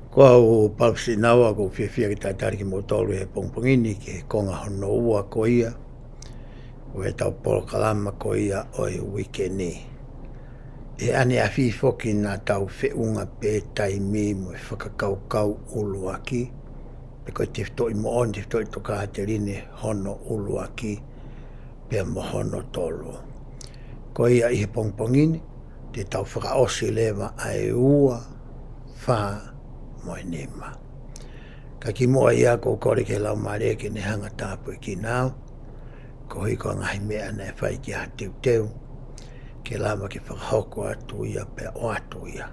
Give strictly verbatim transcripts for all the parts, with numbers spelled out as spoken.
Ko au Palpisi Naua, ʻoku ou fiefia ke talitali kimoutolu he pongipongi ni ki he konga hono ua ko ia ʻo ʻetau polokalama ko ia ʻo e uike ni. ʻI he ʻaneafi foki naʻa tau feʻunga pē taimi mo e fakakaukau ʻuluaki, pe ko e tefitoʻi moʻoni, tefitoʻi tokāteline hono ʻuluaki, pea mo hono tolu. Ko ia ʻi he pongipongi ni, te tau fakaʻosi leva ʻa e ua, fā, mo e nima. Ka kimuʻa ia ʻoku ou kole ki he Laumālie ke ne hanga ʻo tāpuekina au, koeʻuhi ko e ngaahi meʻa naʻe fai ki ai ha teuteu, ke lava ke fakahoko atu ia pea ʻoatu ia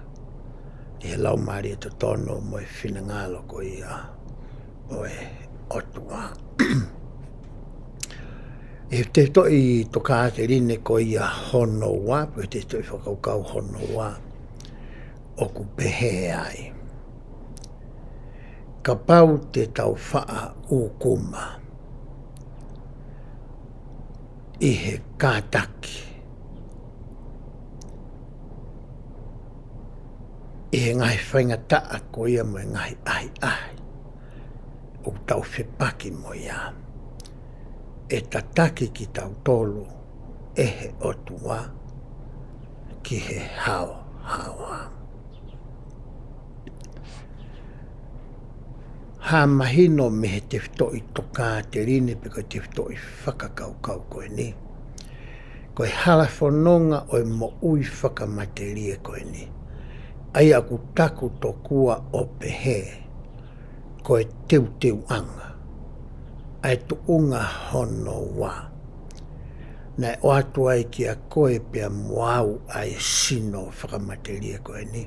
ʻi he Laumālie totonu mo e finangalo ko ia ʻo e ʻOtua. ʻI he tefitoʻi tokāteline ko ia hono ua, pe ko e tefitoʻi fakakaukau hono ua, ʻoku pehē ai: Kapau te tau faʻa ʻūkuma ʻi he kātaki ʻi he ngaahi faingataʻa ko ia mo e ngaahi ʻahiʻahi ʻoku tau fepaki mo ia, ʻe tataki kitautolu ʻe he ʻOtua ki he haohaoa. Hā mahino mei he tefitoʻi tokāteline pe ko e tefitoʻi fakakaukau ko eni, ko e hala fononga ʻo e moʻui fakamatelie ko eni, ʻa ia ʻoku taku tokua ʻo pehē ko e teuteuʻanga, ʻa e tuʻunga hono ua, naʻe ʻoatu ai kiate koe pea mo au ʻa e sino fakamatelie ko eni,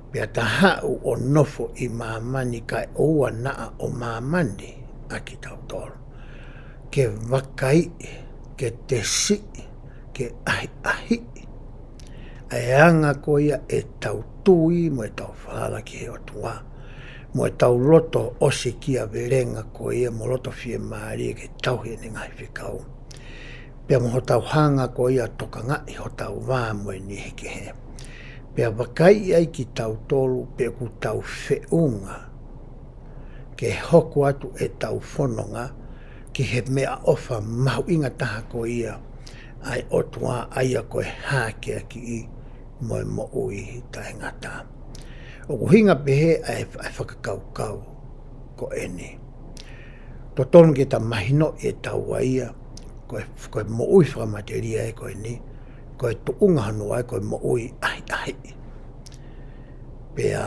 pea ta haʻu ʻo nofo ʻi māmani kae ʻoua naʻa ʻo māmani ʻa kitautolu, ke vakaiʻi, ke tesiʻi, ke ʻahiʻahiʻi ʻa e anga ko ia ʻetau tui mo ʻetau falala ki he ʻOtua, mo ʻetau loto ʻosikiavelenga ko ia mo loto fiemālie ke tauhi ʻene ngaahi fekau, pea mo hotau hanga ko ia ʻo tokangaʻi hotau vā mo e niʻihi kehe. Pea vakaiʻi ai kitautolu pe ʻoku tau feʻunga ke hoko atu ʻetau fononga ki he meʻaʻofa mahuʻinga taha ko ia ʻa e ʻOtua, ʻa ia ko e hākeakiʻi mo e moʻui taʻengata. ʻOku ʻuhinga pehē ʻa e, ʻa e fakakaukau ko eni. Totonu ke ta mahinoʻi ʻe taua ia, ko e, ko e moʻui fakamatelie ko eni, ko e tuʻunga hono ua ko e moʻui ʻahiʻahiʻi. Pea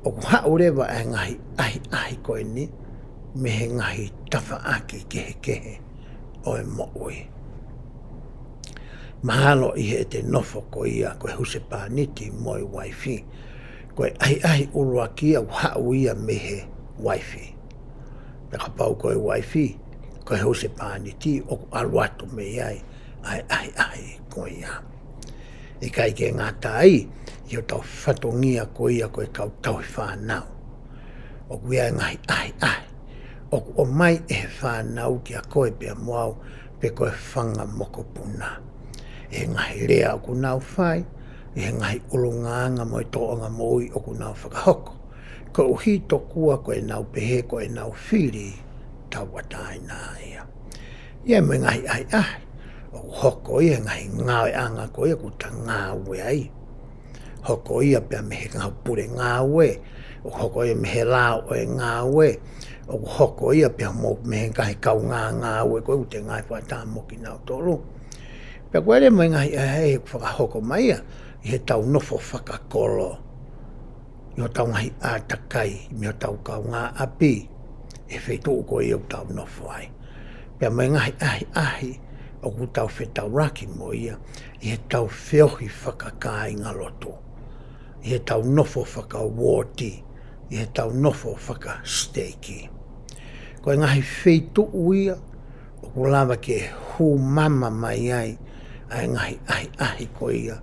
ʻoku haʻu leva ʻa e ngaahi ʻahiʻahi ko eni mei he ngaahi tafaʻaki kehekehe ʻo e moʻui. Mahalo ʻi heʻete nofo ko ia ko e husepāniti mo e uaifi, ko e ʻahiʻahi ʻuluaki ia ʻoku haʻu ia mei he uaifi. Pea kapau ko e uaifi, ko e husepāniti, ʻoku ʻalu atu mei ai ʻa e ʻahiʻahi ko ia. ʻIkai ke ngata ai, ʻi hotau fatongia ko ia ko e kau tauhi fānau, ʻoku ʻi ai e ngaahi ʻahiʻahi ʻoku ʻomai ʻe he fānau kiate koe pea mo au, pe ko e fanga mokopuna, ʻi he ngaahi lea ʻoku nau fai, ʻi he ngaahi ʻulungaanga mo e tōʻonga moʻui ʻoku nau fakahoko, koeʻuhi tokua ko ʻenau pehē ko ʻenau fili tauʻatāina ia. ʻI ai mo e ngaahi ʻahiʻahi ʻoku hoko ia he ngaahi ngāueʻanga ko ia ʻoku ta ngāue ai. Hoko ia pea mei he ngaahi pule ngāue, ʻoku hoko ia mei he lao ʻo e ngāue, ʻoku hoko ia pea mo mei he ngaahi kaungā ngāue ko ia ʻoku te ngāue fakataha mo kinautolu. Pea ko e lea mo e ngaahi ʻahiʻahi ʻoku fakahoko mai ia ʻi heʻetau nofo fakakolo, ʻi hotau ngaahi ʻātakai mei hotau kaungāʻapi, ʻi he feituʻu ko ia ʻoku tau nofo ai. Pea mo e ngaahi ʻahiʻahi ʻoku tau fetaulaki mo ia ʻi heʻetau feohi fakakāingalotu, ʻi heʻetau nofo fakauooti, ʻi heʻetau nofo fakasiteiki. Ko e ngaahi feituʻu ia ʻoku lava ke hū mama mai ai ʻa e ngaahi ʻahiʻahi ko ia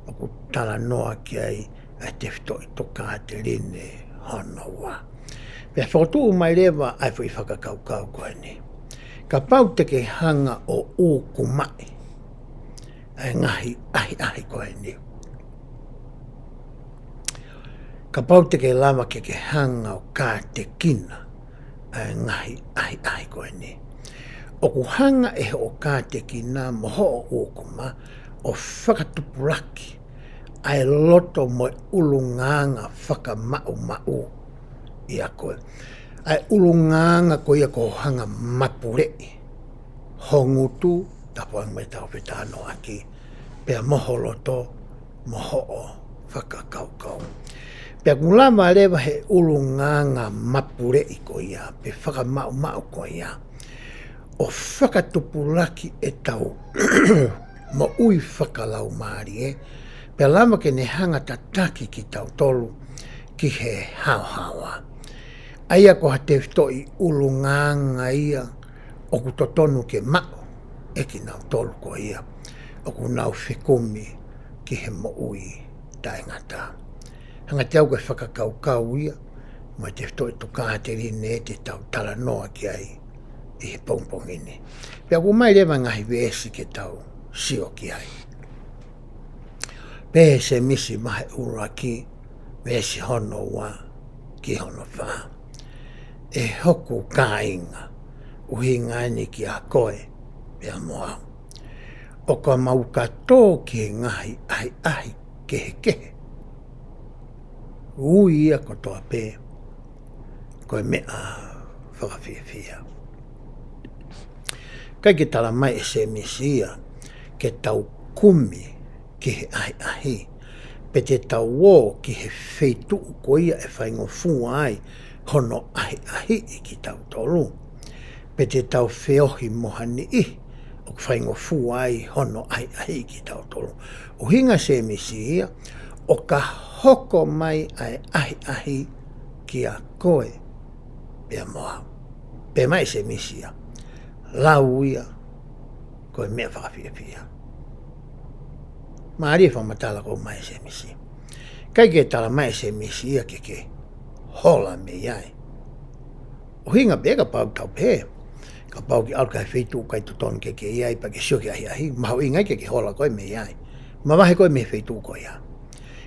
ʻoku talanoa ki ai ʻa e tefitoʻi tokāteline hono ua. Pea fokotuʻu mai leva ʻa e foʻi fakakaukau ko eni: Kapau te ke hanga ʻo ʻūkumaʻi ʻa e ngaahi ʻahiʻahi ko eni, Kapau te ke lava ke ke hanga ʻo kātekina ʻa e ngaahi ʻahiʻahi ko eni, ʻoku hanga ʻe hoʻo kātekina mo hoʻo ʻūkuma ʻo fakatupulaki ʻa e loto mo e ʻulungaanga fakamaʻumaʻu ʻia koe. ʻA e ʻulungaanga ko ia ko hoʻo hanga mapuleʻi ho ngutu, tapu ange mo ʻetau fetalanoaʻaki, pea mo ho loto, mo hoʻo fakakaukau. Pea ʻoku lava leva he ʻulungaanga mapuleʻi ko ia, pe fakamaʻumaʻu ko ia, ʻo fakatupulaki ʻetau moʻui fakalaumālie, pea lava ke ne hanga tataki kitautolu ki he haohaoa. ʻA ia ko ha tefitoʻi ʻulungaanga ia ʻoku totonu ke maʻu ʻe kinautolu ko ia ʻoku nau fekumi ki he moʻui taʻengata. Hanga ʻe au ke fakakaukau ia mo e tefitoʻi tokāteline te tau talanoa ki ai ʻi he pongipongi ni. Pea ʻoku ʻomai leva ngaahi veesi ke tau sio ki ai. Pehē ʻe Sēmisi vahe ʻuluaki, veesi hono ua ki hono fā: ʻE hoku kāinga, ʻuhinga eni kia koe pea mo au, ʻo ka mau ka tō ki he ngaahi ʻahiʻahi kehekehe, ui ia kotoa pē ko e meʻa fakafiefia. ʻIkai ke tala mai ʻe Sēmisi ia ke tau kumi ki he ʻahiʻahi, pe te tau ō ki he feituʻu ko ia ʻe faingofua ai hono ʻahiʻahiʻi kitautolu, pe te tau feohi mo ha niʻihi ʻoku faingofua ai hono ʻahiʻahiʻi kitautolu. ʻUhinga Sēmisi ia, ʻo ka hoko mai ʻa e ʻahiʻahi kia koe pea mo au, pehē mai ʻe Sēmisi ia, lau ia ko e meʻa fakafiefia. Mālie e fakamatala ko ē ʻomai ʻe Sēmisi. ʻIkai ke tala mai ʻe Sēmisi ia ke ke hola mei ai. ʻUhinga pē kapau tau pehē, kapau ke ʻalu ki ha feituʻu ʻikai totonu ke ke ʻi ai pea ke sio ki he ʻahiʻahi, mahuʻinga ai ke ke hola koe mei ai, mavahe koe mei he feituʻu ko ia.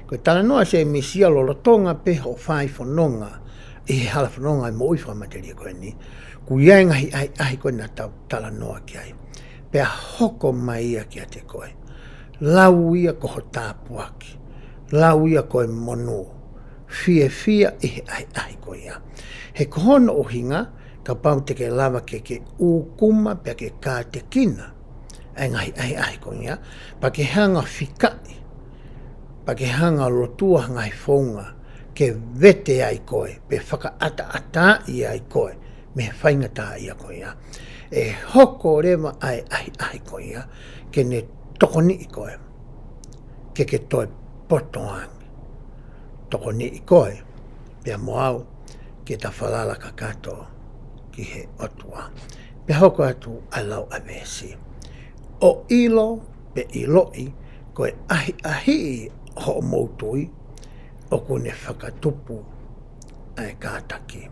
Ko e talanoa ʻa Sēmisi ia lolotonga pē hoʻo fai fononga ʻi he hala fononga ʻi he moʻui fakamatelie ko eni, ʻoku ʻi ai e ngaahi ʻahiʻahi ko ē naʻa tau talanoa ki ai. Pea hoko mai ia kiate koe. Lau ia ko ho tāpuaki. Lau ia ko e monū. Fiefia ʻi he ʻahiʻahi ko ia. He ko hono ʻuhinga, kapau te ke lava ke ke ʻūkuma pea ke kātekina ʻa e ngaahi ʻahiʻahi ko ia, pea ke hanga fikaʻi, pea ke hanga lotua ha ngaahi founga ke vete ai koe, pe fakaʻataʻataaʻi ai koe mei he faingataʻaʻia ko ia, ʻe hoko leva ʻa e ʻahiʻahi ko ia ke ne tokoniʻi koe ke ke toe poto ange. Tokoniʻi koe pea mo au ke ta falala kakato ki he ʻOtua. Pea hoko atu ʻa e lau ʻa e veesi: ʻO ʻilo pe ʻiloʻi ko e ʻahiʻahiʻi hoʻomou tui ʻoku ne fakatupu ʻa e kātaki.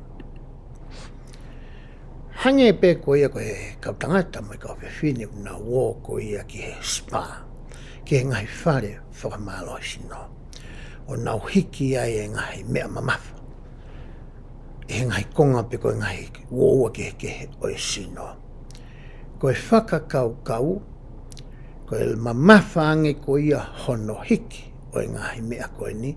Hangē pē ko ia ko e kau tangata mo e kau fefine ʻoku nau ō ko ia ki he spa, ki he ngaahi fale fakamālohi sino, ʻo nau hiki ai e ngaahi meʻa mamafa ʻi he ngaahi konga pe ko e ngaahi uoua kehekehe ʻo e sino. Ko e fakakaukau, ko e mamafa ange ko ia hono hiki ʻo e ngaahi meʻa ko eni,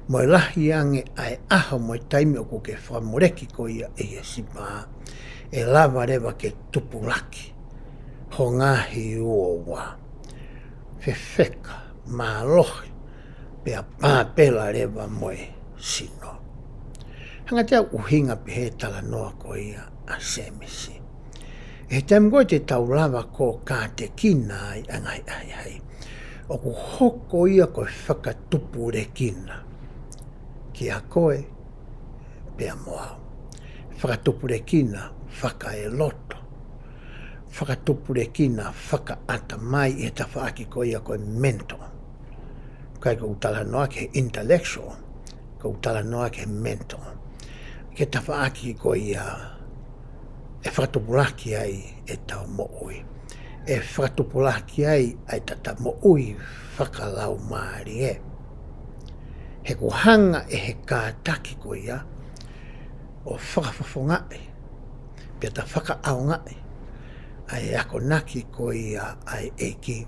mo e lahi ange ʻa e ʻaho mo e taimi ʻoku ke fakamoleki ko ia ʻi he spa, ʻe lava leva ke tupulaki ho ngaahi uoua, fefeka, mālohi, pea pāpela leva mo e sino. Hanga ʻe au ʻuhinga pehē talanoa ko ia ʻa Sēmisi. ʻI he taimi ko ē te tau lava ko ē kātekina ai ʻa e ngaahi ʻahiʻahi, ʻoku hoko ia ko e fakatupulekina kia koe pea mo au. Fakatupulekina fakaeloto. Fakatupulekina fakaʻatamai ʻi he tafaʻaki ko ia ko e mental. ʻIkai ke u talanoa ki he intellectual, ka u talanoa ki he mental. Ki he tafaʻaki ko ia ʻe fakatupulaki ai ʻetau moʻui. ʻE fakatupulaki ai ʻa ʻetau moʻui fakalaumālie. He kuo hanga ʻe he kātaki ko ia ʻo fakafofongaʻi, pea ta fakaʻaongaʻi ʻa e akonaki ko ia ʻa e ʻEiki,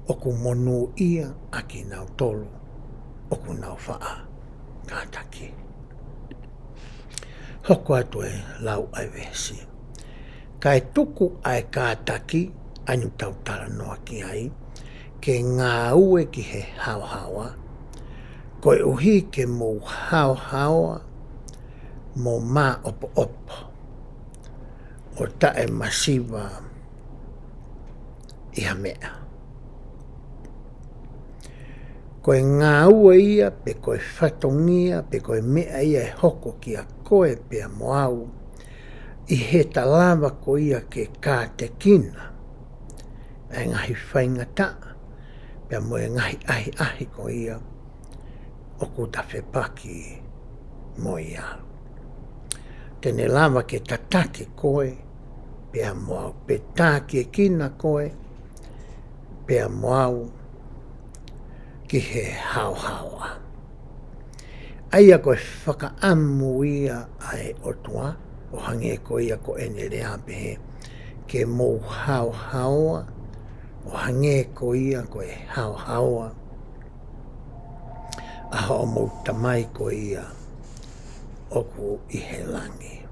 ʻoku monūʻia ʻa kinautolu ʻoku nau faʻa kātaki. Hoko atu e lau ʻa e veesi. Kae tuku ʻa e kātaki, ʻa eni ʻoku tau talanoa ki ai, ke ngāue ki he haohaoa, koeʻuhi ke mou haohaoa mo māʻopoʻopo, ʻo taʻemasiva ʻi ha meʻa. Ko e ngāue ia, pe ko e fatongia, pe ko e meʻa ia ʻe hoko kiate koe pea mo au, ʻi heʻeta lava ko ia ke kātekina ʻa e ngaahi faingataʻa, pea mo e ngaahi ʻahiʻahi ko ia ʻoku ta fepaki mo ia. Te ne lava ke tataki koe pea mo au, pe tākiekina koe pea mo au ki he haohaoa. ʻA ia ko e fakaʻamu ia ʻa e ʻOtua, ʻo hangē ko ia ko ʻene lea pehē, ke mou haohaoa, ʻo hangē ko ia ko e haohaoa ʻa hoʻomou Tamai ko ia ʻoku ʻi he langi.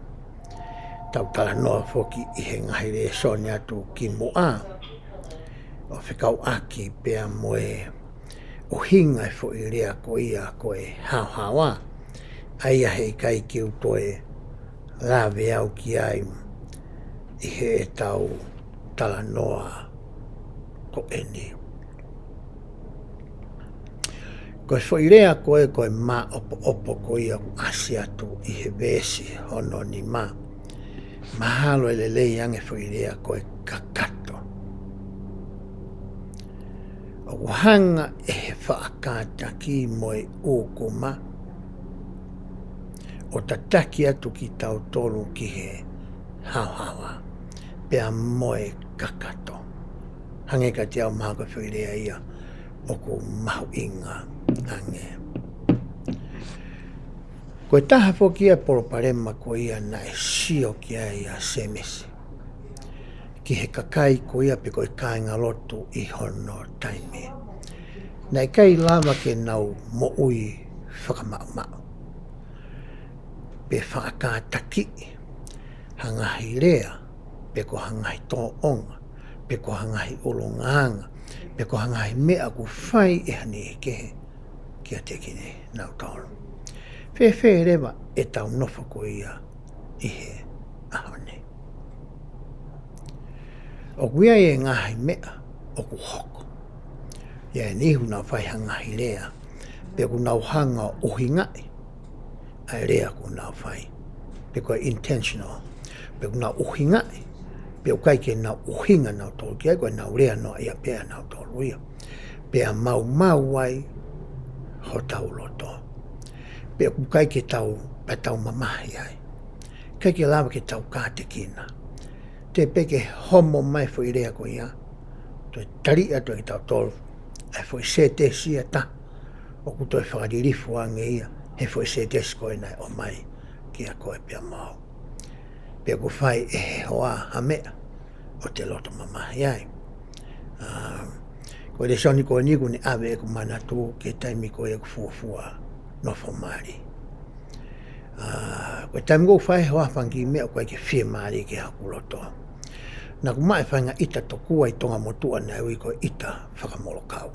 Tau talanoa foki ʻi he ngaahi lēsoni atu ki muʻa, ʻo fekauʻaki pea mo e ʻuhinga e foʻi lea ko ia ko e haohaoa, ʻa ia heʻikai ke u toe lave au ki ai ʻi heʻetau talanoa ko eni. Ko e foʻi lea ko ē ko e māʻopoʻopo ko ia ʻoku ʻasi atu ʻi he veesi hono nima, mahalo ʻe lelei ange foʻi lea ko e kakato. ʻOku hanga ʻe he faʻa kātaki mo e ʻūkuma ʻo tataki atu kitautolu ki he haohaoa pea mo e kakato. Hangē kiate au mahalo ko e foʻi lea ia ʻoku mahuʻinga ange. Ko e taha foki ia e palopalema ko ia naʻe sio ki ai ʻa Sēmisi ki he kakai ko ia pe ko e kāingalotu ʻi hono taimi. Naʻe ʻikai lava ke nau moʻui fakamaʻumaʻu pe faʻa kātakiʻi ha ngaahi lea, pe ko ha ngaahi tōʻonga, pe ko ha ngaahi ʻulungaanga, pe ko ha ngaahi meʻa ʻoku fai ʻe ha niʻihi kehe kiate kinautolu. Fēfē leva ʻetau nofo ko ia ʻi he ʻaho ni? ʻOku ʻi ai e ngaahi meʻa ʻoku hoko. ʻI ai e niʻihi ʻoku nau fai ha ngaahi lea, pe ʻoku nau hanga ʻo ʻuhingaʻi ʻa e lea ʻoku nau fai, pe ko e intentional, pe ʻoku nau ʻuhingaʻi, pe ʻoku ʻikai ke nau ʻuhinga nautolu ki ai, ko ʻenau lea noa ia pē ʻanautolu ia, pea maumau ai hotau loto. Pe ʻoku ʻikai ke tau, pea tau mamahi ai. ʻIkai ke lava ke tau kātekina. Teʻeki pē ke homo mai foʻi lea ko ia, toe tali atu kitautolu ʻa e foʻi sētesi ia ʻe taha, ʻoku toe fakalilifu ange ia he foʻi sētesi ko ē naʻe ʻomai kiate koe pea mo au. Pe ʻoku fai ʻe he hoa ha meʻa ʻo te loto mamahi ai. ʻA, ko e lēsoni ko eni ʻoku ne ʻave ʻeku manatu ki he taimi ko ia ʻeku fuofua nofo mali. ʻA, ko e taimi ʻoku fai ʻe he hoa ha fanga kiʻi meʻa ʻoku ʻikai ke fiemālie ki hoku loto. Naʻá ku maʻu e faʻahinga ʻita tokua ʻi Tonga Motuʻa naʻe ui ko e ʻita fakamolokau.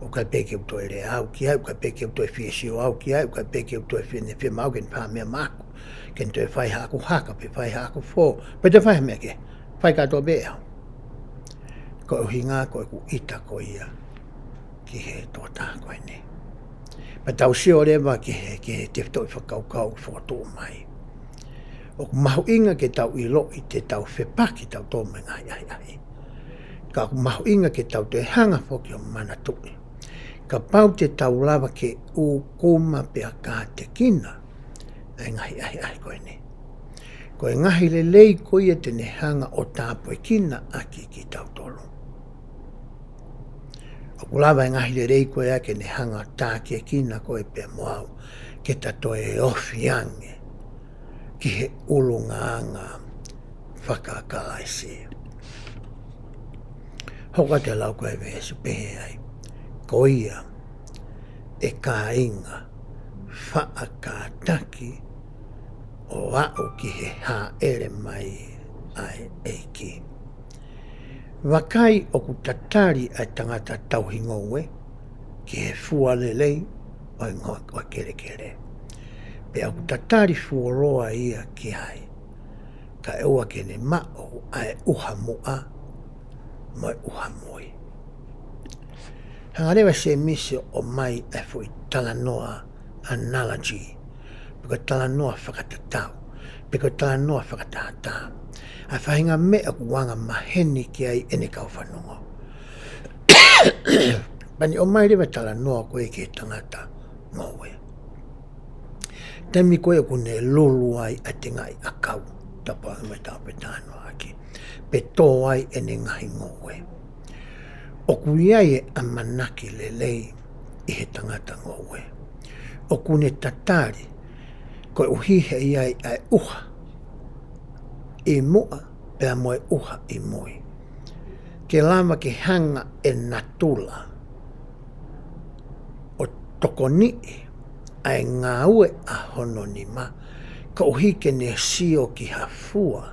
ʻOku ʻikai pē ke u toe lea au ki ai, ʻoku ʻikai pē ke u toe fie sio au ki ai, ʻoku ʻikai pē ke u toe fie, ne fiemaʻu ke ne fai ha meʻa maʻaku, ke ne toe fai haʻaku haka, pe fai haʻaku fō, pe toe fai ha meʻa kehe. Fai kātoa pē ʻe au. Ko e ʻuhinga ko ʻeku ʻita ko ia ki he tokotaha ko eni. Pea tau sio leva ki he, ki he tefitoʻi fakakaukau ʻoku fokotuʻu mai. ʻOku mahuʻinga ke tau ʻiloʻi te tau fepaki tautolu mo e ngaahi ʻahiʻahi. Ka ʻoku mahuʻinga ke tau toe hanga foki ʻo manatuʻi, kapau te tau lava ke ʻūkuma pea kātekina ʻa e ngaahi ʻahiʻahi ko eni, ko e ngaahi lelei ko ia te ne hanga ʻo tāpuekina ʻaki kitautolu. ʻOku ʻOku lava e ngaahi lelei ko ia ke ne hanga ʻo tākiekina koe pea mo au ke ta toe ofi ange ki he ʻulungaanga faka-Kalaisi. Hoko atu e lau ko e veesi pehē ai: Ko ia, ʻe kāinga, faʻa kātaki ʻo aʻu ki he hāʻele mai ʻa e ʻEiki. Vakai, ʻoku tatali ʻa e tangata tauhi ngoue ki he fua lelei ʻo e ngo-, ʻo e kelekele. Pea ʻoku tatali fuoloa ia ki ai, kae ʻoua ke ne maʻu ʻa e ʻuha muʻa mo e ʻuha mui. Hanga leva ʻe Sēmisi ʻo ʻomai e foʻi talanoa analogy, pe ko e talanoa fakatatau, pe ko e talanoa fakatātā, ʻa e faʻahinga meʻa ʻoku anga maheni ki ai ʻene kau fanongo. Pea ne ʻomai leva e talanoa ko ē ki he tangata ngoue. Taimi ko ē ʻoku ne lulu ai ʻa e tengaʻi ʻakau, tapu ange mai tau pē talanoa ʻaki, pe tō ai ʻene ngaahi ngoue. ʻOku ʻi ai e ʻamanaki lelei ʻi he tangata ngoue. ʻOku ne tatali, koeʻuhi he ʻi ai ʻa e ʻuha ʻi muʻa pea mo e ʻuha ʻi mui, ke lava ke hanga ʻe natula ʻo tokoniʻi ʻa e ngāue ʻa hono nima, koeʻuhi ke ne sio ki ha fua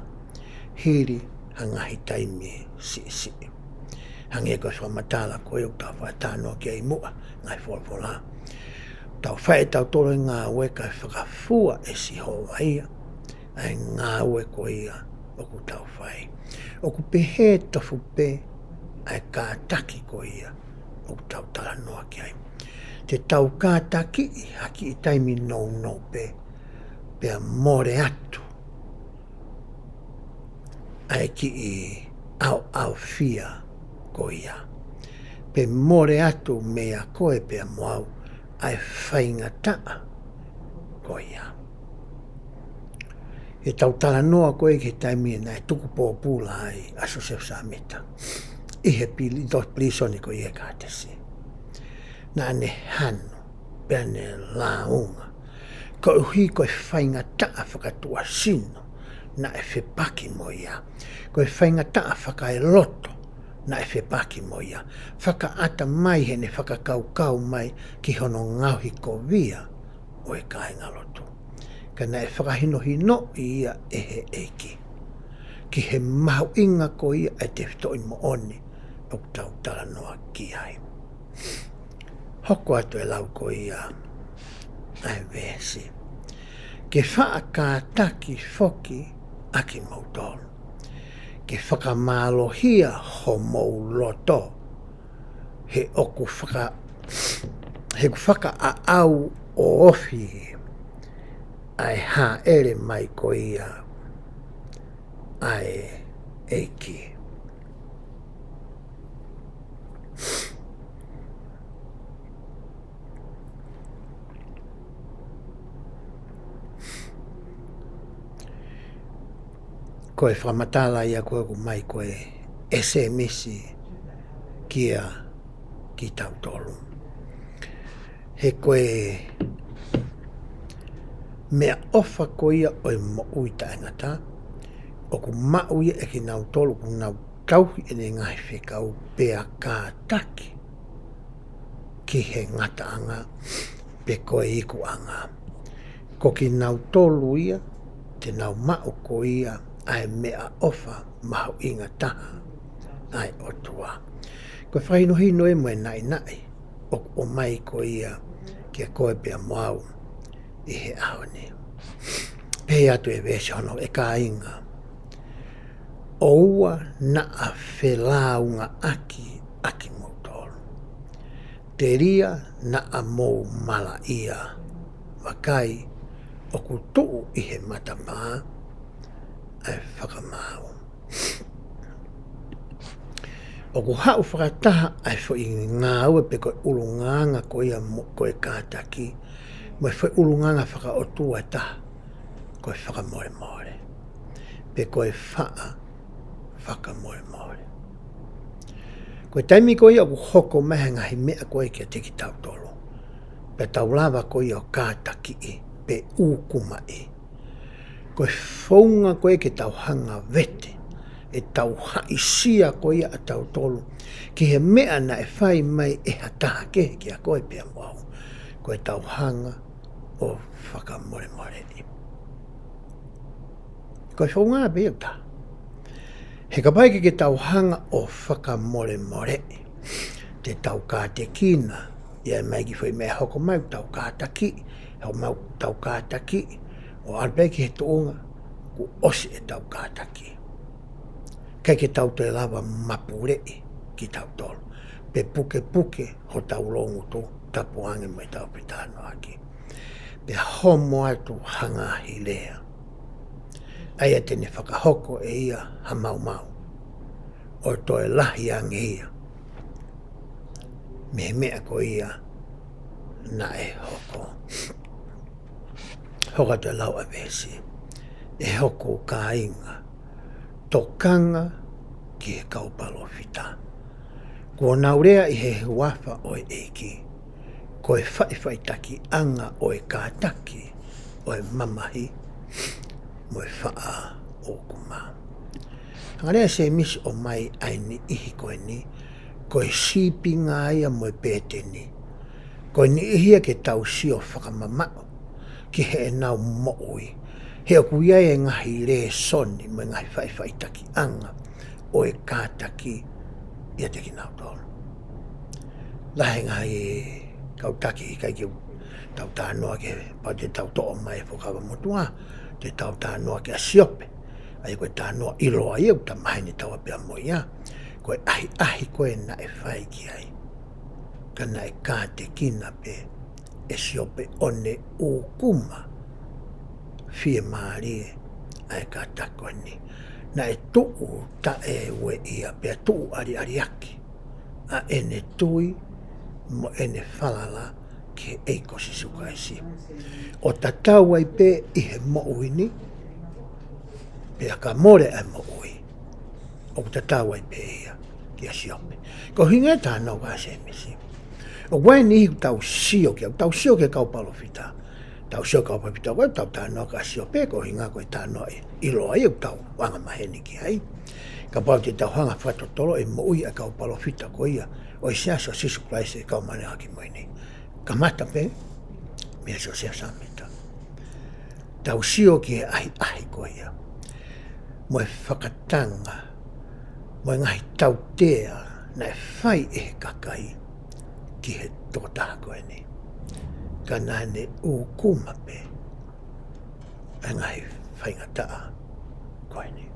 hili ha ngaahi taimi siʻisiʻi. Hangē ko e fakamatala ko ē ʻoku tau faʻa talanoa ki ai muʻa, ngaahi folofola. Tau fai ʻe tautolu e ngāue kae fakafua ʻe Sihova ia ʻa e ngāue ko ia ʻoku tau fai. ʻOku pehē tofu pē ʻa e kātaki ko ia ʻoku tau talanoa ki ai. Te tau kātakiʻi ha kiʻi taimi nounou pē, pea mole atu ʻa e kiʻi ʻaoʻaofia ko ia, pe mole atu meia koe pea mo au ʻa e faingataʻa ko ia. He tau talanoa ko ē ki he taimi naʻe tuku pōpula ai ʻa Siosefa Sāmita ʻi he pili-, tohi pilīsone ko ia ʻi he Kātesi. Naʻa ne hanu, pea ne lāunga, koeʻuhi ko e faingataʻa fakatuʻasino naʻe fepaki mo ia, ko e faingataʻa fakaeloto naʻe fepaki mo ia, fakaʻata mai heʻene fakakaukau mai ki hono ngaohikovia ʻo e kāingalotu. Ka naʻe fakahinohinoʻi ia ʻe he ʻEiki ki he mahuʻinga ko ia ʻa e tefitoʻi moʻoni ʻoku tau talanoa ki ai. Hoko atu e lau ko ia ʻa e veesi: Ke faʻa kātaki foki ʻa kimoutolu, ke fakamālohia homou loto, he ʻoku faka-, he ʻoku fakaʻaʻau ʻo ofi ʻa e hāʻele mai ko ia ʻa e ʻEiki. Ko e fakamatala ia ko ē ʻoku ʻomai ko ē ʻe Sēmisi kia kitautolu. He ko e meʻaʻofa ko ia ʻo e moʻui taʻengata, ʻoku maʻu ia ʻe kinautolu ʻoku nau tauhi ʻene ngaahi fekau pea kātaki ki he ngataʻanga pe ko e ikuʻanga. Ko kinautolu ia te nau maʻu ko ia ʻa e meʻaʻofa mahuʻinga taha ʻa e ʻOtua. Ko e fakahinohino ia mo e naʻinaʻi ʻoku ʻomai ko ia kia koe pea mo au ʻi he ʻaho ni. Pehē atu e veesi hono: ʻE kāinga, ʻoua naʻa felāungaʻaki ʻa kimoutolu, telia naʻa mou malaʻia. Vakai, ʻoku tuʻu ʻi he matapā ʻa e fakamaau. ʻOku haʻu fakataha ʻa e foʻi ngāue pe ko e ʻulungaanga ko ia mo-, ko e kātaki, mo e foʻi ʻulungaanga fakaʻotua ʻe taha, ko e fakamolemole, pe ko e faʻa fakamolemole. Ko e taimi ko ia ʻoku hoko mai e ngaahi meʻa ko ē kiate kitautolu, pea tau lava ko ia ʻo kātakiʻi pe ʻūkumaʻi, ko e founga ko ē ke tau hanga ʻo vete ʻetau haʻisia ko ia ʻatautolu ki he meʻa naʻe fai mai ʻe ha taha kehe kiate koe pea mo au, ko ʻetau hanga ʻo fakamolemoleʻi. Ko e founga pē ia ʻe taha. He kapau ʻe ʻikai ke tau hanga ʻo fakamolemoleʻi, te tau kātekina ia ʻe he ngaahi foʻi meʻa ʻe hoko mai, tau kātakiʻi, hoko mai tau kātakiʻi, ʻo ʻalu pē ki he tuʻunga kuo ʻosi ʻetau kātaki. ʻIkai ke tau toe lava mapuleʻi kitautolu, pe pukepuke hotau loungutu, tapu ange mo ʻetau fetalanoaʻaki. Pea homo atu ha ngaahi lea, ʻa ia te ne fakahoko ʻe ia ha maumau, ʻo toe lahi ange ia mei he meʻa ko ia naʻe hoko. Hoko atu e lau ʻa e veesi: ʻE hoku kāinga, tokanga ki he kau palōfita, kuo nau lea ʻi he huafa ʻo e ʻEiki, ko e faʻifaʻitakiʻanga ʻo e kātaki ʻo e mamahi mo e faʻa ʻūkuma. Hanga leva ʻe Sēmisi ʻo ʻomai ʻa e niʻihi ko eni, ko e sīpinga ia mo e pēteni, ko e niʻihi ia ke tau sio fakamamaʻu ki heʻenau moʻui, he ʻoku ʻi ai e ngaahi lēsoni mo e ngaahi faʻifaʻitakiʻanga ʻo e kātaki ʻiate kinautolu. Lahi e ngaahi kau taki ʻikai ke tau talanoa ki ai, kapau te tau toʻo mai e Fuakava Motuʻa, te tau talanoa ki ai ʻa Siope. ʻA ia ko e talanoa ʻiloa ia ʻoku ta maheni taua pea mo ia. Ko e ʻahiʻahi ko ē naʻe fai ki ai, ka naʻe kātekina pē ʻe Siope ʻo ne ʻūkuma fiemālie ʻa e kātaki ko eni. Naʻe tuʻu taʻeueʻia pea tuʻu ʻaliʻaliaki ʻa ʻene tui mo ʻene falala ki he ʻEiki ko Sīsū Kalaisi, ʻo tatau ai pē ʻi he moʻui ni, pea ka mole ʻa e moʻui, ʻoku tatau ai pē ia kia Siope. Ko e ʻuhinga ia e talanoa ʻa Sēmisi. ʻOku ʻi ai e niʻihi ʻoku tau sio ki ai, ʻoku tau sio ki he kau palōfita, tau sio ki he kau palōfita, ko e tau talanoa kia Siope, ko e ʻuhinga ko e talanoa ʻiloa ia ʻoku tau anga maheni ki ai. Kapau te tau hanga ʻo fakatotolo e moʻui ʻa e kau palōfita ko ia ʻo e Siasi ʻo Sīsū Kalaisi ʻo e Kau Māʻoniʻoni ʻi he Ngaahi ʻAho Kimui Ni, kamata pē meia Siosefa Sāmita, tau sio ki he ʻahiʻahi ko ia, mo e fakatanga, mo e ngaahi tautea naʻe fai ʻe he kakai ki he tokotaha ko eni, ka naʻa ne ʻūkuma pē ʻa e ngaahi faingataʻa ko eni.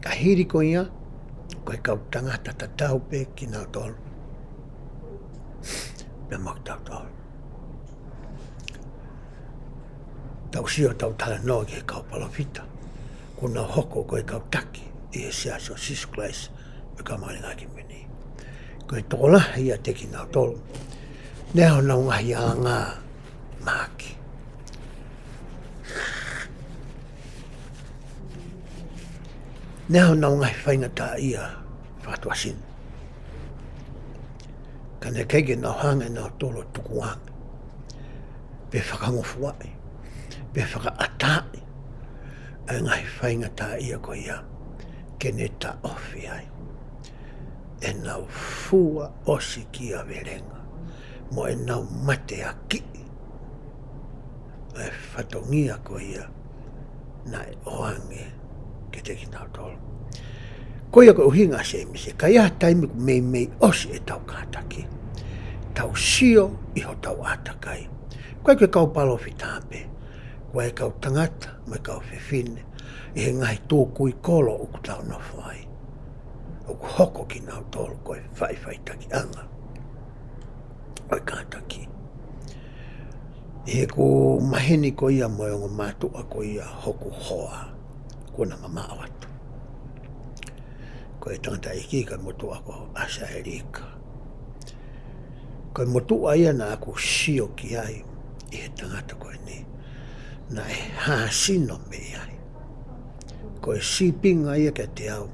Ka hili ko ia, ko e kau tangata tatau pē kinautolu pea mo kitautolu. Tau sio, tau talanoa ki he kau palōfita kuo nau hoko ko e kau taki ʻi he Siasi ʻo Sīsū Kalaisi ʻo e Kau Māʻoniʻoni ʻi he Ngaahi ʻAho Kimui Ni. Ko e tokolahi ʻiate kinautolu, naʻe ʻi ai honau ngaahi alanga mahaki. Naʻe ʻi ai honau ngaahi faingataʻaʻia fakatuʻasino. Ka naʻe ʻikai ke nau hanga ʻe nautolu ʻo tukuange, pe fakangofuaʻi, pe fakaʻatā ʻa e ngaahi faingataʻaʻia ko ia ke ne taʻofi ai ʻenau fua ʻosikiavelenga mo ʻenau mateakiʻi ʻa e fatongia ko ia naʻe ʻoange kiate kinautolu. Ko ia ko e ʻuhinga ʻa Sēmisi, ka ʻi ai ha taimi ʻoku meimei ʻosi ʻetau kātaki, tau sio ʻi hotau ʻātakai. ʻOku ʻikai ko e kau palōfita pē, ko e kau tangata mo e kau fefine ʻi he ngaahi tukui kolo ʻoku tau nofo ai, ʻoku hoko kinautolu ko e faʻifaʻitakiʻanga ʻo e kātaki. ʻI heʻeku maheni ko ia mo e ongo mātuʻa ko ia hoku hoa, kuo na mamaʻo atu, ko e tangataʻeiki ko e motuʻa ko ʻAsaelika. Ko e motuʻa ia naʻa ku sio ki ai ʻi he tangata ko eni, naʻe hāsino mei ai. ko e sīpinga ia kiate au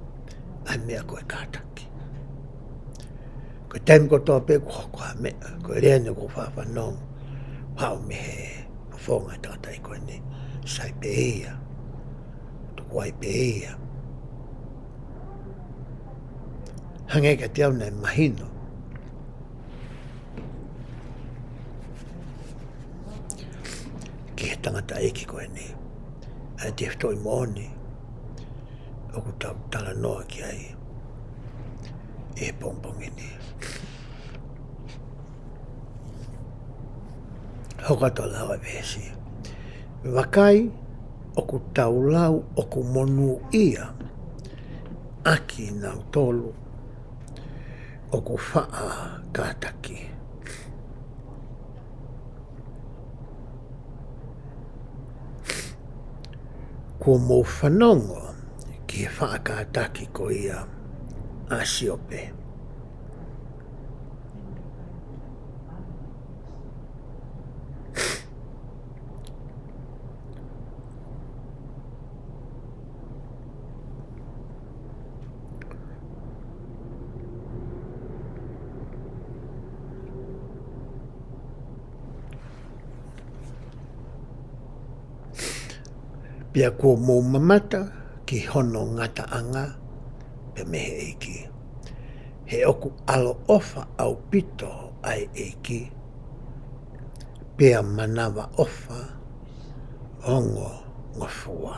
ʻa e meʻa ko e kātaki. Ko e taimi kotoa pē kuo hoko ha meʻa, ko e lea eni ʻoku ou faʻa fanongo, haʻu mei he fofonga ʻo e tangataʻeiki ko eni, sai pē ia, tuku ai pē ia. Hangē kiate au naʻe mahino ki he tangataʻeiki ko eni ʻa e tefitoʻi moʻoni ʻoku tau talanoa ki ai ʻi he pongipongi ni. Hoko atu ʻa e lau ʻa e veesi. Vakai, ʻoku tau lau ʻoku monūʻia ʻa kinautolu ʻoku faʻa kātaki. Kuo mou fanongo ki he faʻa kātaki ko ia ʻa Siope. Pea kuo mou mamata ki hono ngataʻanga pea mei he ʻEiki. He ʻoku ʻaloʻofa ʻaupito ʻa e ʻEiki, pea manavaʻofa ongongofua.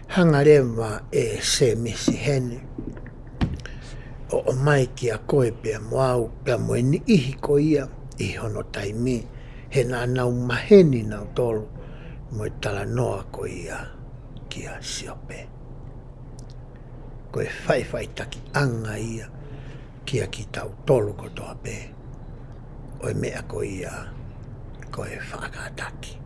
Hanga leva ʻe Sēmisi heni ʻo ʻomai kiate koe pea mo au, pea mo e niʻihi ko ia ʻi hono taimi, he naʻa nau maheni nautolu mo e talanoa ko ia kia Siope. Ko e faʻifaʻitakiʻanga ia kia kitautolu kotoa pē ʻo e meʻa ko ia ko e faʻa kātaki.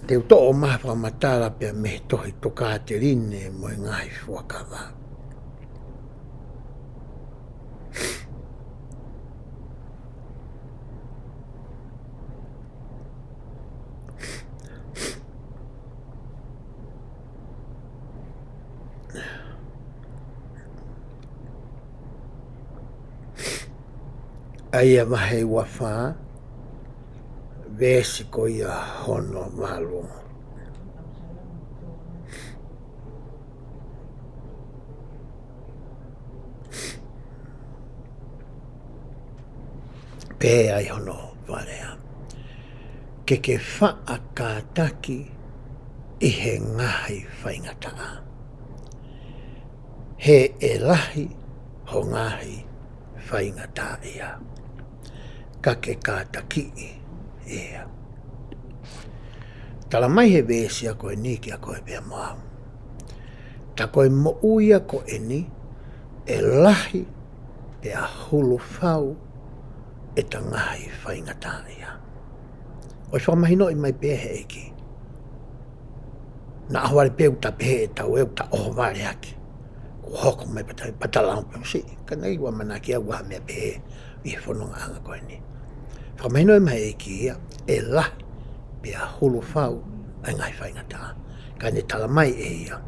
Te u toʻo mai ha fakamatala pea mei he tohi Tokāteline mo e Ngaahi Fuakava. ʻA ia vahe ua fā, veesi ko ia hono valu. Pehē ʻe hono fakalea, ke ke faʻa kātaki ʻi he ngaahi faingataʻa. He ʻe lahi ho ngaahi faingataʻaʻia, ka ke kātakiʻi ia. Tala mai he veesi ko eni kiate koe pea mo au, tā ko e moʻui ko eni ʻe lahi pea hulufau ʻeta ngaahi faingataʻaʻia. ʻOi, fakamahinoʻi mai pē he ʻEiki. Naʻa ʻohovale pē ʻoku ta pehē ʻe taua ʻoku ta ʻohovale hake. Kuo hoko mai pata, pata lau pē ʻosi. Ka naʻe ʻikai ke u ʻamanaki au ha meʻa pehē ʻi he fonongaʻanga ko eni. Fakamahinoʻi mai he ʻEiki ia, ʻe lahi pea hulufau ʻa e ngaahi faingataʻa. Ka ne tala mai ʻe ia,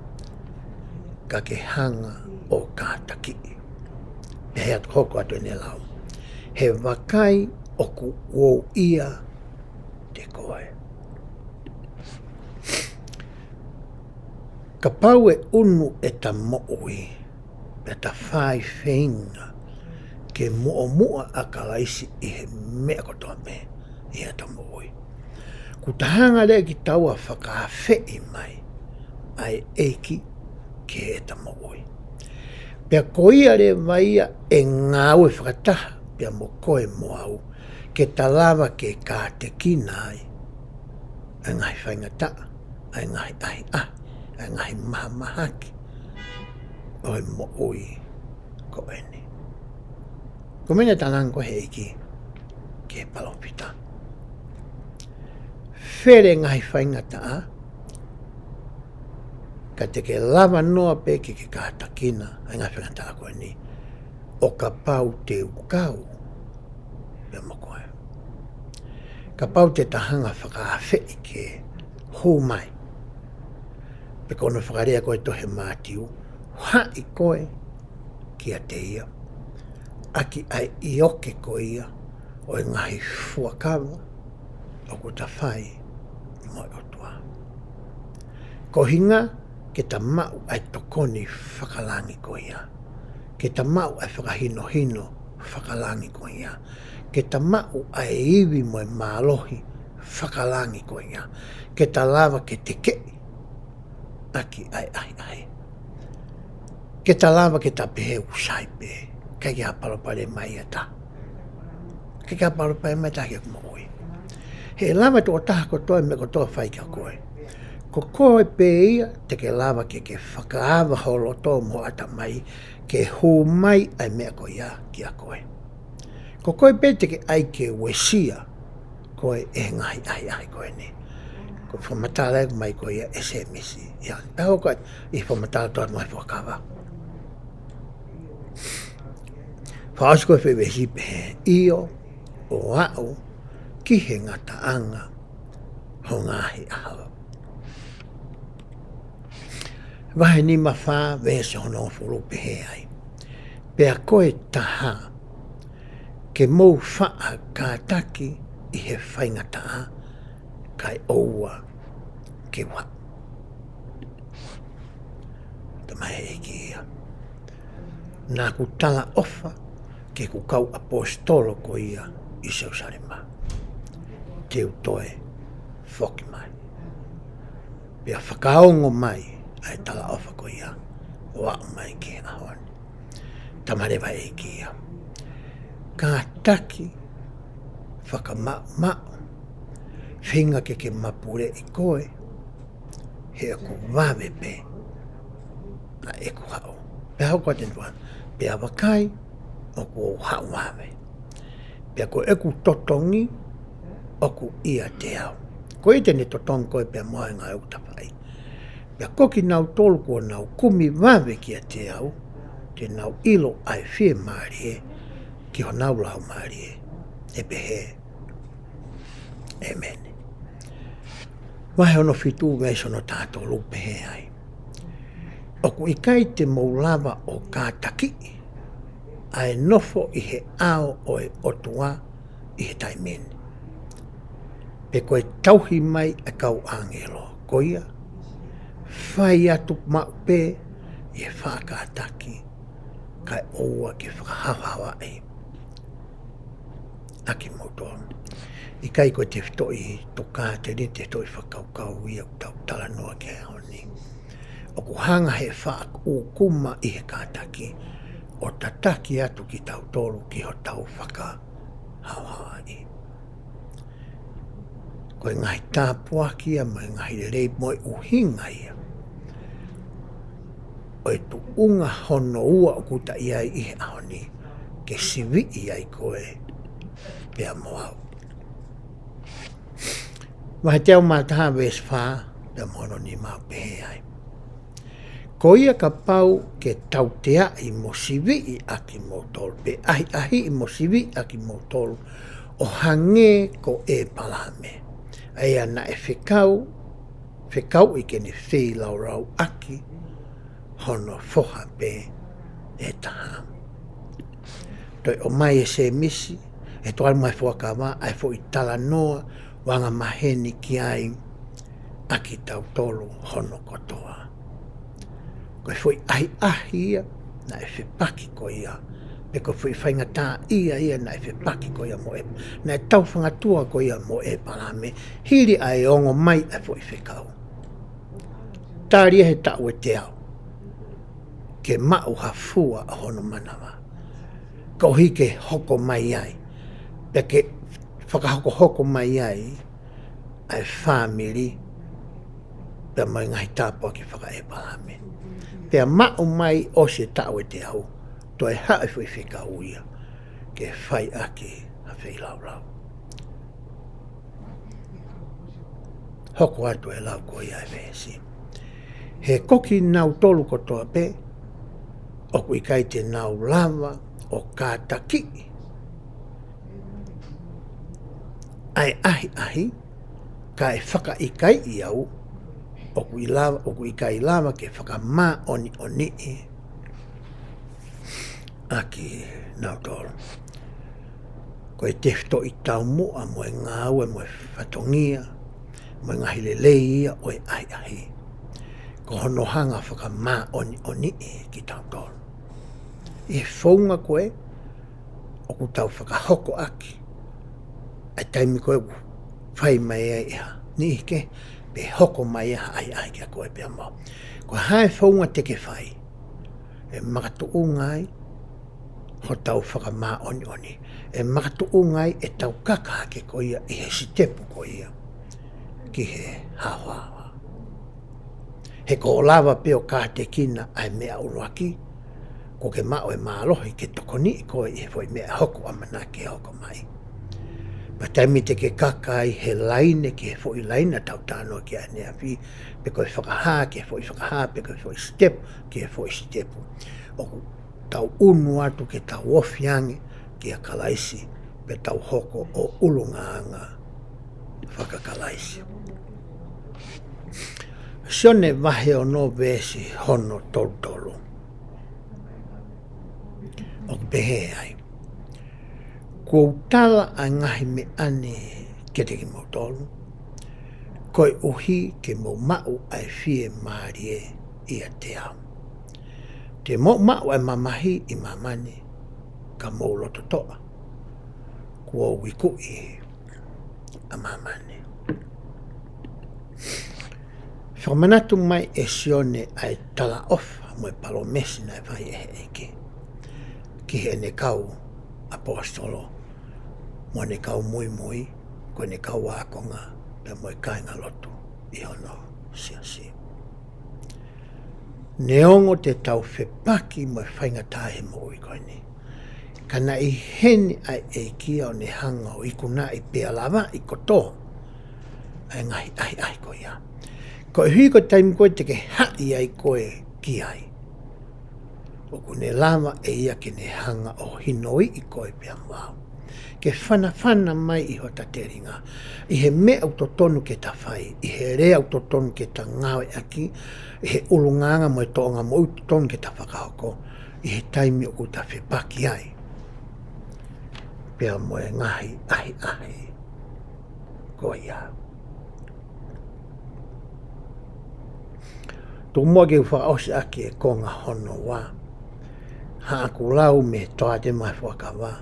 ka ke hanga ʻo kātakiʻi. Pea hoko atu ʻene lau. He vakai ʻoku ou ʻiate koe. Kapau ʻe ʻunu ʻeta moʻui, pea ta fai feinga ke muʻomuʻa ʻa Kalaisi ʻi he meʻa kotoa pē ʻi heʻeta moʻui, kuo ta hanga leva kitaua ʻo fakaafeʻi mai ʻa e ʻEiki ki heʻeta moʻui. Pea ko ia leva ia ʻe ngāue fakataha pea mo koe mo au, ke ta lava ke kātekina ai ʻa e ngaahi faingataʻa, ʻa e ngaahi ʻahiʻahi, ʻa e ngaahi mahamahaki ʻo e moʻui ko eni. Ko e meʻa naʻe tala ange ko ē he ʻEiki ki he palōfita. pele ngaahi faingataʻa, ka te ke lava noa pē ke ke kātakina ʻa e ngaahi faingataʻa ko eni, ʻo kapau te u kau pea mo koe. Kapau te ta hanga fakaafeʻi ke hū mai, pe ko hono fakalea ko ē ʻa e tohi Mātiu, haʻi koe kiate ia ʻaki ʻa e ʻioke ko ia ʻo e ngaahi fuakava ʻoku ta fai mo e ʻOtua. Ko e ʻuhinga ke ta maʻu ʻa e tokoni fakalangi ko ia, ke ta maʻu ʻa e fakahinohino fakalangi ko ia, ke ta maʻu ʻa e ivi mo e mālohi fakalangi ko ia, ke ta lava ke tekeʻi ʻaki ʻa e ʻahiʻahi. Ke ta lava ke ta pehē ʻoku sai pē, ʻikai ke ʻi ai ha palopalema ia ʻe taha. ʻIkai ke ʻi ai ha palopalema ia ʻe taha ki heʻeku moʻui. He lava e tokotaha kotoa e meʻa kotoa ʻo fai kia koe. Ko koe pē ia te ke lava ke ke fakaava ho loto mo e ʻatamai ke hū mai ʻa e meʻa ko ia kia koe. Ko koe pē te ke ʻai ke uesia koe ʻe he ngaahi ʻahiʻahi ko eni. Ko e fakamatala ʻoku ʻomai ko ia ʻe Sēmisi. ʻIa, tā ko e fakamatala ʻa e tohi Fuakava. Fakaʻosi ko e foʻi veesi pehē, ʻio, ʻo aʻu ki he ngataʻanga ʻo e ngaahi ʻaho. Vahe nima fā, veesi hono hongofulu pehē ai, pea ko e taha, ke mou faʻa kātaki ʻi he faingataʻa, kae ʻoua ke u haʻu. Talamai ʻe he ʻEiki ia, naʻa ku talaʻofa ki heʻeku kau ʻaposetolo ko ia ʻi Selusalema, te u toe foki mai. Pea fakaongo mai ʻa e talaʻofa ko ia ʻo aʻu mai ki he ʻaho ni. Talamai leva ʻe he ʻEiki ia, kātaki, fakamaʻumaʻu, feinga ke ke mapuleʻi koe, he ʻoku vave pē ʻa ʻeku haʻu. Pea hoko atu ʻene ʻuhinga, pea vakai, ʻoku ou haʻu vave. Pea ko ʻeku totongi ʻoku ʻiate au. Ko ia te ne totongi koe pea mo au he ngāue ʻoku ta fai. Pea ko kinautolu kuo nau kumi vave kiate au, te nau ʻilo ʻa e fiemālie ki honau laumālie, ʻe pehē, ʻĒmeni. Vahe hono fitu, veesi hono taha tolu pehē ai, ʻoku ʻikai te mou lava ʻo kātakiʻi ʻa e nofo ʻi he ʻao ʻo e ʻOtua ʻi he taimi ni, pe ko e tauhi mai ʻa e kau ʻāngelo. Ko ia, fai atu maʻu pē ʻi he faʻa kātaki, kae ʻoua ke fakahaohaoaʻi ʻa kimoutolu. ʻIkai ko e tefitoʻi tokāteline, tefitoʻi fakakaukau ia ʻoku tau talanoa ki ai he ʻaho ni. ʻOku hanga ʻe he faʻa ʻūkuma ʻi he kātaki ʻo tataki atu kitautolu ki hotau fakahaohaoaʻi. Ko e ngaahi tāpuaki ia mo e ngaahi lelei mo e ʻuhinga ia ʻo e tuʻunga hono ua ʻoku ta ʻi ai ʻi he ʻaho ni, ke siviʻi ai koe pea mo au. Vahe teau mā taha, veesi fā pea mo hono nima, ʻoku pehē ai, ko ia kapau ke tauteaʻi mo siviʻi ʻa kimoutolu, pe ʻahiʻahiʻi mo siviʻi ʻa kimoutolu, ʻo hangē ko ʻĒpalahame, ʻa ia naʻe fekau, fekauʻi ke ne feilaulau ʻaki hono foha pē ʻe taha. Toe ʻomai ʻe Sēmisi, ʻi he tohi ʻa e Fuakava, ʻa e foʻi talanoa ʻoku angamaheni ki ai ʻa kitautolu hono kotoa. Ko e foʻi ʻahiʻahi ia naʻe fepaki ko ia, pe ko e foʻi faingataʻaʻia ia naʻe fepaki ko ia mo ʻĒ-, naʻe taufangatua ko ia mo ʻĒpalahame, hili ʻa e ongo mai ʻa e foʻi fekau. Tali ʻe he taʻu ʻe teau ke maʻu ha fua ʻo hono manava, koeʻuhi ke hoko mai ai, pea ke fakahokohoko mai ai ʻa e fāmili, pea mo e ngaahi tāpuaki faka-ʻĒpalahame. Pea maʻu mai ʻosi e taʻu ʻe teau, toe haʻu e foʻi fekau ia ke fai ʻaki ha feilaulau. hoko atu e lau ko ia e veesi. He ko kinautolu kotoa pē, ʻoku ʻikai te nau lava ʻo kātakiʻi ʻa e ʻahiʻahi, kae fakaʻikaiʻi au, ʻoku ʻi lava, ʻoku ʻikai lava ke fakamāʻoniʻoniʻi ʻa kinautolu. Ko e tefitoʻi taumuʻa mo e ngāue mo e fatongia, mo e ngaahi lelei ia ʻo e ʻahiʻahi. Ko hono hanga fakamāʻoniʻoniʻi kitautolu. ʻI he founga ko ē, ʻoku tau fakahoko ʻaki ʻa e taimi ko ē ʻoku fai mai ai ʻe ha niʻihi kehe, pe hoko mai ai ha ʻahiʻahi kiate koe pea mo au. Ko e hā e founga te ke fai, ʻe makatuʻunga ai hotau fakamāʻoniʻoni. ʻE makatuʻunga ai ʻetau kaka hake ko ia ʻi he sitepu ko ia ki he haohaoa. He ko hoʻo lava pē ʻo kātekina ʻa e meʻa ʻuluaki, kuo ke maʻu e mālohi ke tokoniʻi koe ʻi he foʻi meʻa ʻe hoko ʻamanaki ke hoko mai. Pea taimi te ke kaka ai he laine ki he foʻi laine ʻa ʻetau talanoa ki ai ʻaneafi, pe ko e fakahā ki he foʻi fakahā, pe ko e foʻi sitepu ki he foʻi sitepu, ʻoku tau ʻunu atu ke tau ofi ange kia Kalaisi, pea tau hoko ʻo ʻulungaanga faka-Kalaisi. Sione vahe ono veesi hono tolu tolu. ʻOku pehē ai: Kuo u tala ʻa e ngaahi meʻa ni kiate kimoutolu, koeʻuhi ke mou maʻu ʻa e fiemālie ʻiate au. Te mou maʻu ʻa e mamahi ʻi māmani, ka mou loto toʻa, kuo u ikuʻi ʻa māmani. Fakamanatu mai ʻe Sione ʻa e talaʻofa mo e palōmesi naʻe fai ʻe he ʻEiki ki heʻene kau ʻaposetolo, mo ʻene kau muimui, ko ʻene kau ākonga, pea mo e kāingalotu ʻi hono siasi. Neongo te tau fepaki mo e faingataʻa he moʻui ko eni, ka naʻe ʻi heni ʻa e ʻEiki ʻo ne hanga ʻo ikunaʻi pea lavaʻi kotoa ʻa e ngaahi ʻahiʻahi ko ia. Koeʻuhi ko e taimi ko ē te ke haʻi ai koe ki ai, ʻoku ne lava ʻe ia ke ne hanga ʻo hinoiʻi koe pea mo au, ke fanafana mai ʻi hota telinga, ʻi he meʻa ʻoku totonu ke ta fai, ʻi he lea ʻoku totonu ke ta ngāueʻaki, ʻi he ʻulungaanga mo e tōʻonga moʻui ʻoku totonu ke ta fakahoko, ʻi he taimi ʻoku ta fepaki ai pea mo e ngaahi ʻahiʻahi ko ia. Tuku muʻa ke u fakaʻosi ʻaki e konga hono ua. Haʻaku lau mei he Toʻate Maʻa Fuakava,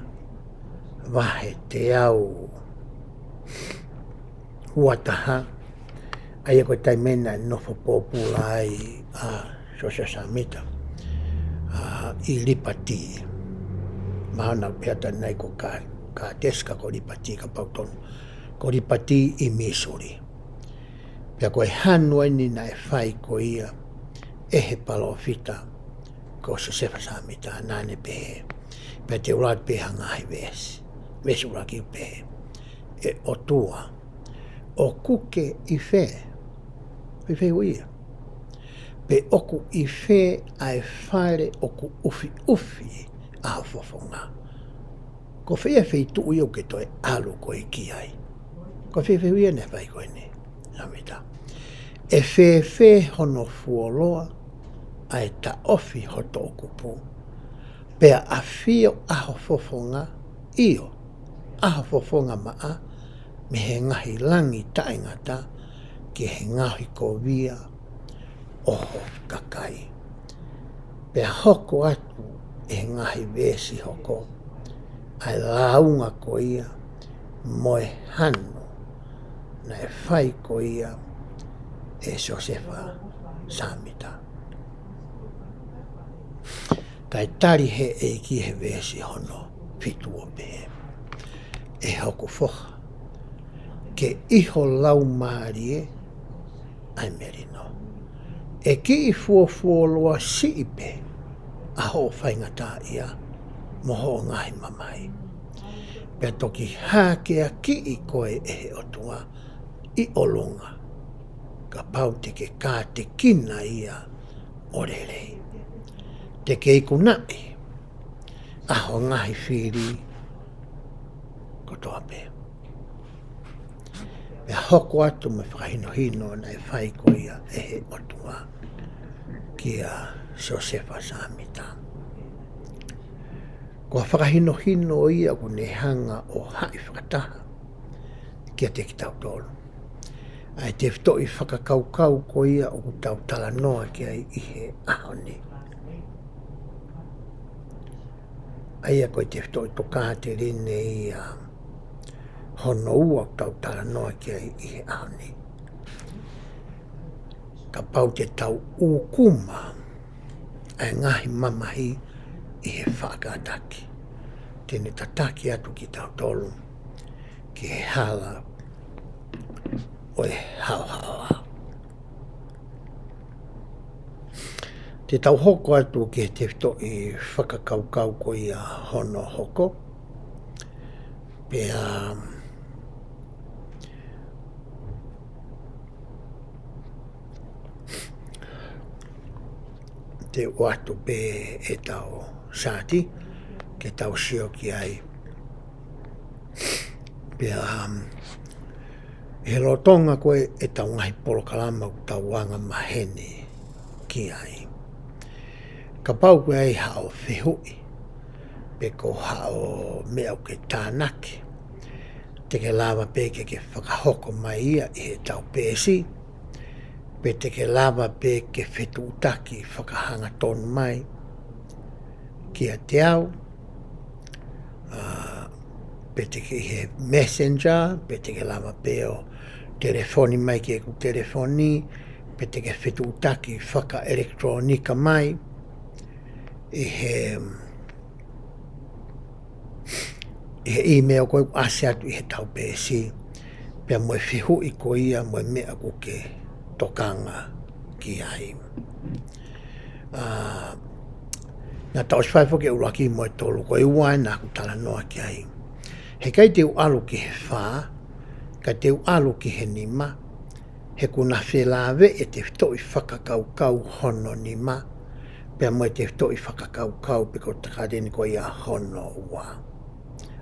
vahe teau ua taha, ʻa ia ko e taimi naʻe nofo pōpula ai ʻa Siosefa Sāmita, ʻa, ʻi Lipati. Mahalo naʻa ku pehē atu ʻanenai ko Ka-, Kātesi ka ko Lipati, kapau tonu, ko Lipati ʻi Mīsuli. Pea ko e hanu eni naʻe fai ko ia ʻe he palōfita ko Siosefa Sāmita, naʻa ne pehē. Pea te u lau pē ha ngaahi veesi. Veesi ʻuluaki ʻoku pehē: ʻE ʻOtua, ʻoku ke ʻi fē? Fēfē ʻoku ʻi ai? Pe ʻoku ʻi fē ʻa e fale ʻoku ʻufiʻufi ʻa ho fofonga? Ko fē ʻa e feituʻu ia ʻoku ke toe ʻalu koe ki ai? Ko e feituʻu ia naʻe fai ko eni ʻa Sāmita. ʻE fēfē hono fuoloa ʻa e taʻofi ho toʻukupu, pea ʻafio ʻa ho fofonga, ʻio, ʻa ho fofonga maʻa, mei he ngaahi langi taʻengata ki he ngaohikovia ʻo ho kakai? Pea hoko atu ʻe he ngaahi veesi hoko ʻa e lāunga ko ia mo e hanu naʻe fai ko ia ʻe Siosefa Sāmita. Kae tali ʻe he ʻEiki he veesi hono fitu ʻo pehē: ʻE hoku foha, ke ʻi ho laumālie ʻa e melino. ʻE kiʻi fuofuoloa siʻi pē ʻa hoʻo faingataʻaʻia mo hoʻo ngaahi mamahi, pea toki hākeakiʻi koe ʻe he ʻOtua ʻi ʻolunga kapau te ke kātekina ia ʻo lelei. Te ke ikunaʻi ʻa ho ngaahi fili kotoa pē. Pea hoko atu mo e fakahinohino naʻe fai ko ia ʻe he ʻOtua kia Siosefa Sāmita. Ko e fakahinohino ia ʻoku ne hanga ʻo haʻi fakataha kiate kitautolu ʻa e tefitoʻi fakakaukau ko ia ʻoku tau talanoa ki ai ʻi he ʻaho ni. ʻA ia ko e tefitoʻi tokāteline ia hono ua ʻoku tau talanoa ki ai ʻi he ʻaho ni. Kapau te tau ʻūkuma ʻa e ngaahi mamahi ʻi he faʻa kātaki, te ne tataki atu kitautolu ki he hala ʻo e haohaoa. Te tau hoko atu ki he tefitoʻi fakakaukau ko ia hono hoko. Pea te u ʻoatu pē ʻetau saati ke tau sio ki ai. Pea, um, he lolotonga ko ē ʻetau ngaahi polokalama ʻoku tau anga maheni ki ai. Kapau ko e ʻi ai haʻo fehuʻi, pe ko haʻo meʻa ʻoku ke tānaki, te ke lava pē ke ke fakahoko mai ia ʻi heʻetau peesi, pe te ke lava pē ke fetuʻutaki fakahangatonu mai kiate au, ʻa, pe te ke ʻi he Messenger, pe te ke lava pē ʻo telefoni mai ki heʻeku telefoni, pe te ke fetuʻutaki fakaʻelekitulōnika mai ʻi he, ʻi he email ko ē ʻoku ʻasi atu ʻi heʻetau peesi, pea mo e fehuʻi ko ia mo e meʻa ʻoku ke tokanga ki ai. ʻA, naʻa tau ʻosi fai foki e ʻuluaki mo e tolu, ko e ua ē naʻa ku talanoa ki ai. He ʻikai te u ʻalu ki he fā, ka te u ʻalu ki he nima, he ʻoku na felāveʻi e tefitoʻi fakakaukau hono nima, pea mo e tefitoʻi fakakaukau pe ko e tokāteline ko ia hono ua.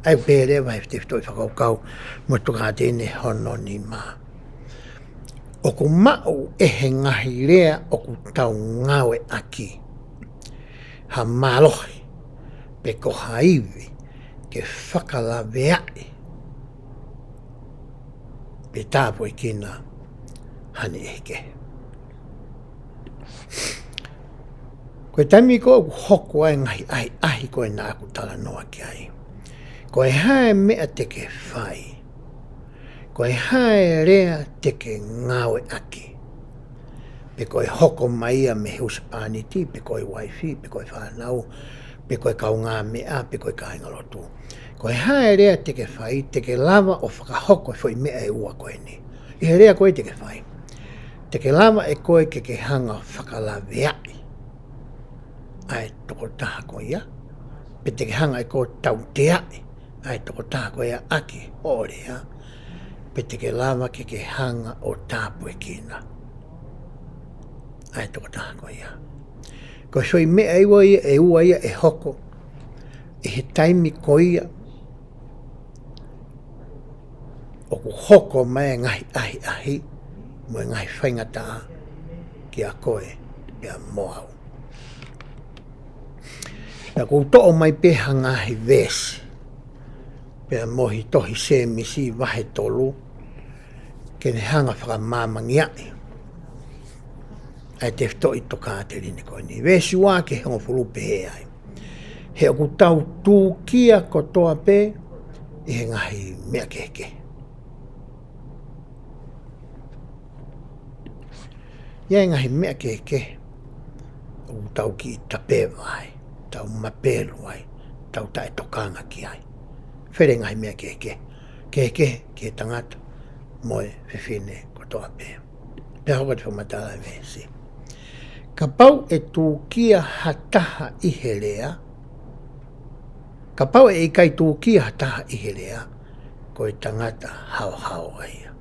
ʻA ia ʻoku pehē leva he tefitoʻi fakakaukau mo e tokāteline hono nima, ʻoku maʻu ʻe he ngaahi lea ʻoku tau ngāueʻaki ha mālohi pe ko ha ivi ke fakalaveaʻi pe tāpuekina ha niʻihi kehe. Ko e taimi ko ē ʻoku hoko ai e ngaahi ʻahiʻahi ko ē naʻa ku talanoa ki ai, ko e hā e meʻa te ke fai, ko e hā e lea te ke ngāueʻaki, pe ko e hoko mai ia mei he husepāniti, pe ko e uaifi, pe ko e fānau, pe ko e kaungāmeʻa, pe ko e kāingalotu. Ko e hā e lea te ke fai, te ke lava ʻo fakahoko e foʻi meʻa ʻe ua ko eni. ʻI he lea ko ē te ke fai, te ke lava ʻe koe ke ke hanga ʻo fakalaveaʻi ʻa e tokotaha ko ia, pe te ke hanga ʻe koe ʻo tauteaʻi ʻa e tokotaha ko ia ʻaki hoʻo lea, pe te ke lava ke ke hanga ʻo tāpuekina ʻa e tokotaha ko ia. Ko e foʻi meʻa ʻe ua ia, ʻe ua ia ʻe hoko ʻi he taimi ko ia ʻoku hoko mai e ngaahi ʻahiʻahi mo e ngaahi faingataʻa kiate koe pea mo au. Naʻa ku toʻo mai pē ha ngaahi veesi pea mo e tohi Sēmisi vahe tolu, ke ne hanga ʻo fakamāmangiaʻi ʻa e tefitoʻi tokāteline ko eni. Veesi ua ki he hongofulu pehē ai: He ʻoku tau tūkia kotoa pē ʻi he ngaahi meʻa kehekehe. ʻI ai e ngaahi meʻa kehekehe ʻoku tau kiʻi tapeva ai, tau mapelu ai, tau taʻetokanga ki ai. Fele e ngaahi meʻa kehekehe, kehekehe ki he tangata mo e fefine kotoa pē. Pea hoko atu e fakamatala ʻa e veesi: Kapau ʻe tūkia ha taha ʻi he lea, kapau ʻe ʻikai tūkia ha taha ʻi he lea, ko e tangata haohaoa ia,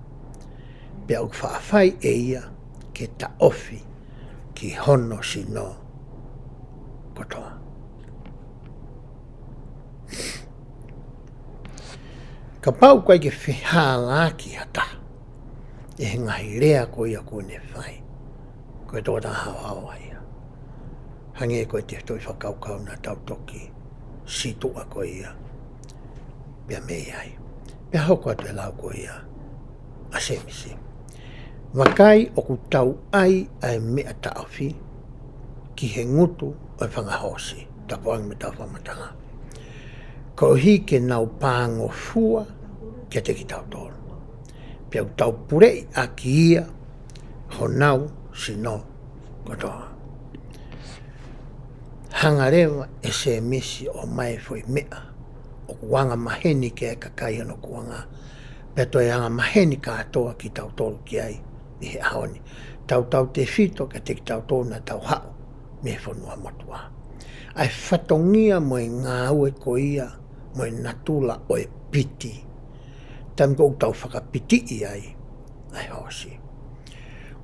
pea ʻoku faʻa fai ʻe ia ke taʻofi ki hono sino kotoa. Kapau ʻoku ʻikai ke fehālaaki ha taha ʻe he ngaahi lea ko ia kuo ne fai, ko e tokotaha haohaoa ia. Hangē ko e tefitoʻi fakakaukau naʻa tau toki sītuʻa ko ia pea mei ai. Pea hoko atu e lau ko ia ʻa Sēmisi: Vakai, ʻoku tau ʻai ʻa e meʻa taʻofi ki he ngutu ʻo e fanga hoosi, tapu ange mo ʻetau fakamatala, koeʻuhi ke nau pāngofua kiate kitautolu, pea ʻoku tau puleʻi ʻaki ia honau sino kotoa. Hanga leva ʻe Sēmisi ʻo ʻomai e foʻi meʻa ʻoku anga maheni ki ai e kakai hono kuonga, pea toe anga maheni kātoa kitautolu ki ai ʻi he ʻaho ni. Tautautefito kiate kitautolu naʻa tau haʻu mei he fonua motuʻa. ʻA e fatongia mo e ngāue ko ia mo e natula ʻo e piti, taimi ko ē ʻoku tau fakapitiʻi ai ʻa e hoosi.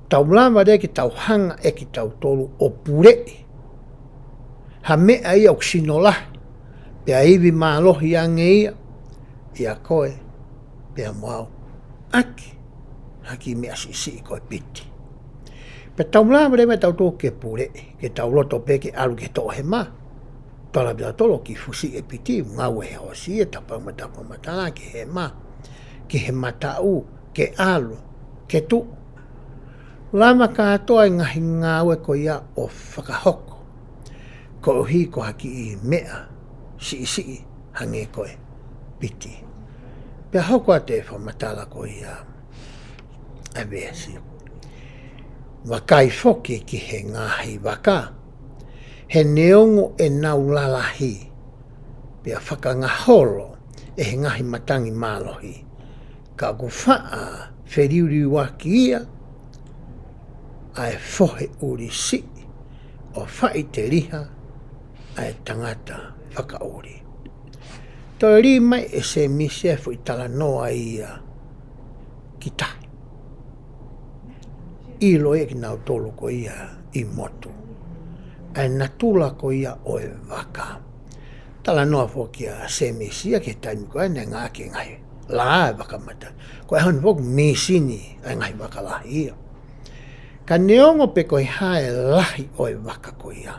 Tau lava leva ke tau hanga ʻe kitautolu ʻo puleʻi ha meʻa ia ʻoku sino lahi, pea ivi mālohi ange ia ʻia koe pea mo au, ʻaki ha kiʻi meʻa siʻisiʻi ko e piti. Pea tau lava leva ʻe tautolu ke puleʻi, ke tau loto pē ke ʻalu ki he toʻohema. Tala pē tautolu ʻoku fusiʻi e piti, ngāue he hoosi, ʻe tapu ange mo ʻetau fakamatala, ki he hema, ki he mataʻu, ke ʻalu, ke tuʻu. Lava kātoa e ngaahi ngāue ko ia ʻo fakahoko koeʻuhi ko ha kiʻi meʻa siʻisiʻi hangē ko e piti. Pea hoko atu e fakamatala ko ia ʻa e veesi: Vakai foki ki he ngaahi vaka, he neongo ʻenau lalahi, pea fakangaholo ʻe he ngaahi matangi mālohi, ka ʻoku faʻa feliuliuaki ia ʻa e fohe ʻuli siʻi ʻo faʻiteliha ʻa e tangata fakaʻuli. Toe lī mai ʻe Sēmisi e foʻi talanoa ia ki tahi. ʻIlo ia kinautolu ko ia ʻi motu, ʻa e natula ko ia ʻo e vaka. Talanoa foki ʻa Sēmisi ia ki he taimi ko ē naʻe ngāueʻaki e ngaahi lā e vaka mata. Ko e ʻaho ni foki misini ʻa e ngaahi vaka lahi ia. Ka neongo pe ko e hā e lahi ʻo e vaka ko ia,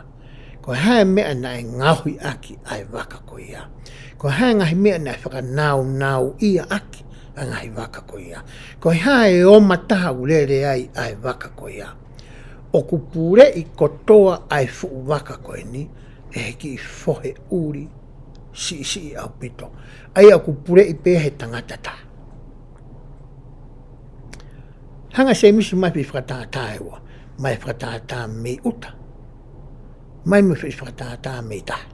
ko e hā e meʻa naʻe ngaohi ʻaki ʻa e vaka ko ia, ko e hā e ngaahi meʻa naʻe fakanaunauʻia ʻaki ʻa e ngaahi vaka ko ia, ko e hā e omataha ʻoku lele ai ʻa e vaka ko ia, ʻoku puleʻi kotoa ʻa e fuʻu vaka ko eni ʻe he kiʻi fohe ʻuli siʻisiʻi ʻaupito, ʻa ia ʻoku puleʻi pē he tangata taha. Hanga ʻe Sēmisi ʻomai e foʻi fakatātā ʻe ua, ʻomai e fakatātā mei ʻuta, ʻomai mo e foʻi fakatātā mei tahi.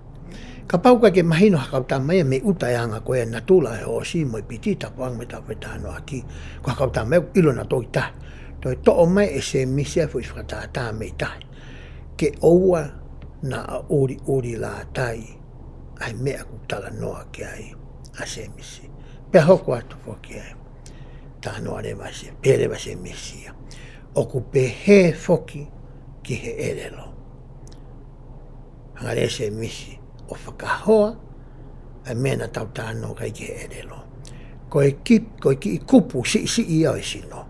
Kapau ʻoku ʻikai ke mahino ha kau tama ia mei ʻuta e anga ko ia e natula e hoosi mo e piti, tapu ange mo ʻetau fetalanoaʻaki, ko ha kau tama ia ʻoku ʻilo nautolu ʻi tahi. Toe toʻo mai ʻe Sēmisi e foʻi fakatātā mei tahi, ke ʻoua naʻa ʻuliʻulilātai ʻa e meʻa ʻoku talanoa ki ai ʻa Sēmisi. Pea hoko atu foki e talanoa leva ʻa Sē-, pehē leva ʻa Sēmisi ia: ʻOku pehē foki ki he ʻelelo. Hanga leva ʻe Sēmisi ʻo fakahoa ʻa e meʻa naʻa tau talanoa ki ai ki he ʻelelo. Ko e ki-, ko e kiʻi kupu siʻisiʻi ia ʻo e sino,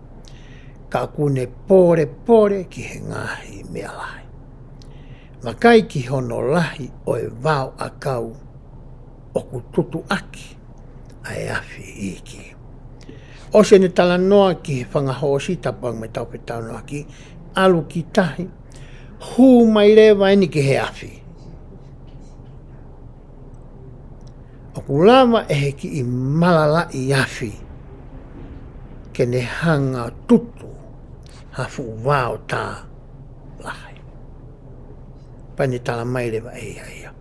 ka ʻoku ne polepole ki he ngaahi meʻa lahi. Vakai ki hono lahi ʻo e vao ʻakau ʻoku tutuʻaki ʻa e afi iiki. ʻOsi ʻene talanoa ki he fanga hoosi, tapu ange mo ʻetau fetalanoaʻaki, ʻalu ki tahi, hū mai leva eni ki he afi. ʻOku lava ʻe he kiʻi malalaʻi afi ke ne hanga ʻo tutu ha fuʻu vao tā lahi. Pea ne tala mai leva ʻe ia ia,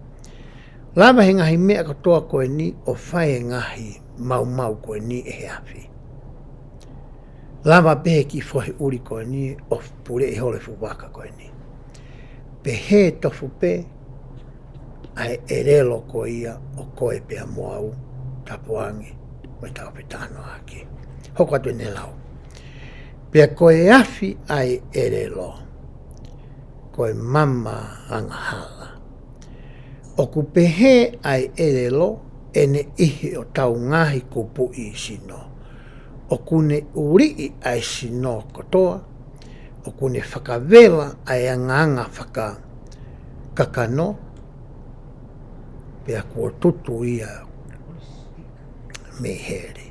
lava he ngaahi meʻa kotoa ko eni ʻo fai e ngaahi maumau ko eni ʻe he afi. Lava pē he kiʻi fohe ʻuli ko eni ʻo puleʻi holo e fuʻu vaka ko eni. Pehē tofu pē ʻa e ʻelelo ko ia ʻo koe pea mo au, tapu ange mo ʻetau fetalanoaʻaki. Hoko atu ʻene lau: Pea ko e afi ʻa e ʻelelo, ko e mama angahala. ʻOku pehē ʻa e ʻelelo ʻene ʻihi ʻo tau ngaahi kupuʻi sino. ʻOku ne ʻuliʻi ʻa e sino kotoa, ʻoku ne fakavela ʻa e angaanga fakakakano, pea kuo tutu ia mei heli.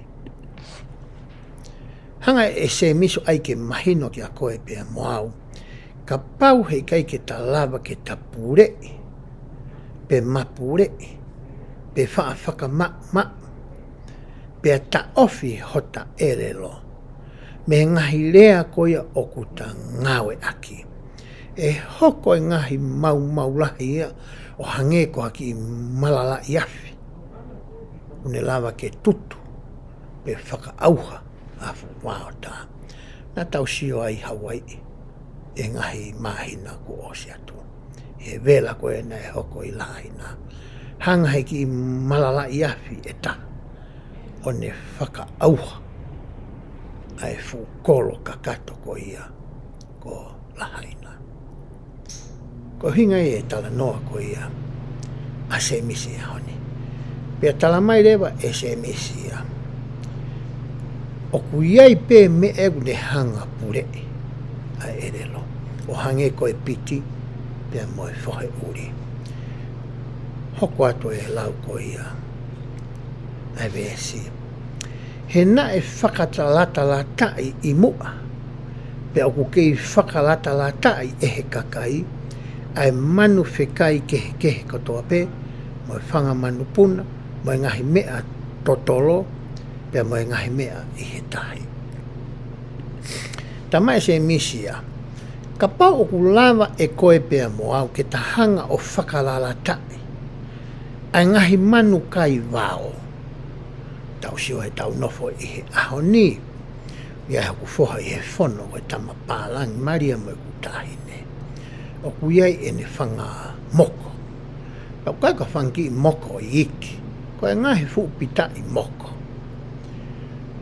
Hanga ʻe Sēmisi ʻo ʻai ke mahino kiate koe pea mo au, kapau heʻikai ke ta lava ke ta puleʻi, pe mapuleʻi, pe faʻa fakamaʻumaʻu, pea taʻofi hota ʻelelo mei he ngaahi lea ko ia ʻoku ta ngāueʻaki, ʻe hoko e ngaahi maumau lahi ia ʻo hangē ko ha kiʻi malalaʻi afi ʻoku ne lava ke tutu pe fakaʻauha ʻa e fuʻu vao tā. Naʻa tau sio ai Hauaiʻi ʻi he ngaahi māhina kuo ʻosi atu, he vela ko ē naʻe hoko ʻi Lahaina. Hanga ʻe he kiʻi malalaʻi afi ʻe taha ʻo ne fakaʻauha ʻa e fuʻu kolo kakato ko ia ko Lahaina. Ko e ʻuhinga ia e talanoa ko ia ʻa Sēmisi he ʻaho ni. Pea tala mai leva ʻe Sēmisi ia, ʻoku ʻi ai pē meʻa ʻoku ne hanga puleʻi ʻa e ʻelelo, ʻo hangē ko e piti pea mo e fohe ʻuli. Hoko atu e lau ko ia ʻa e veesi. He naʻe fakalatalataʻi ʻi muʻa, pea ʻoku kei fakalatalataʻi ʻe he kakai ʻa e manu fekai kehekehe kotoa pē, mo e fanga manupuna, mo e ngaahi meʻa totolo, pea mo e ngaahi meʻa ʻi he tahi. Tala mai ʻe Sēmisi ia, kapau ʻoku lava ʻe koe pea mo au ke ta hanga ʻo fakalatalataʻi ʻa e ngaahi manu kai vao. Tau sio he tau nofo ʻi he ʻaho ni, ʻi ai hoku foha ʻi he fono, ko e tama pālangi, Malia mo ʻeku taʻahine. ʻOku ʻi ai ʻene fanga moko. Pea ʻoku ʻikai ko ha fanga kiʻi moko iiki, ko e ngaahi fuʻu pitaʻi moko.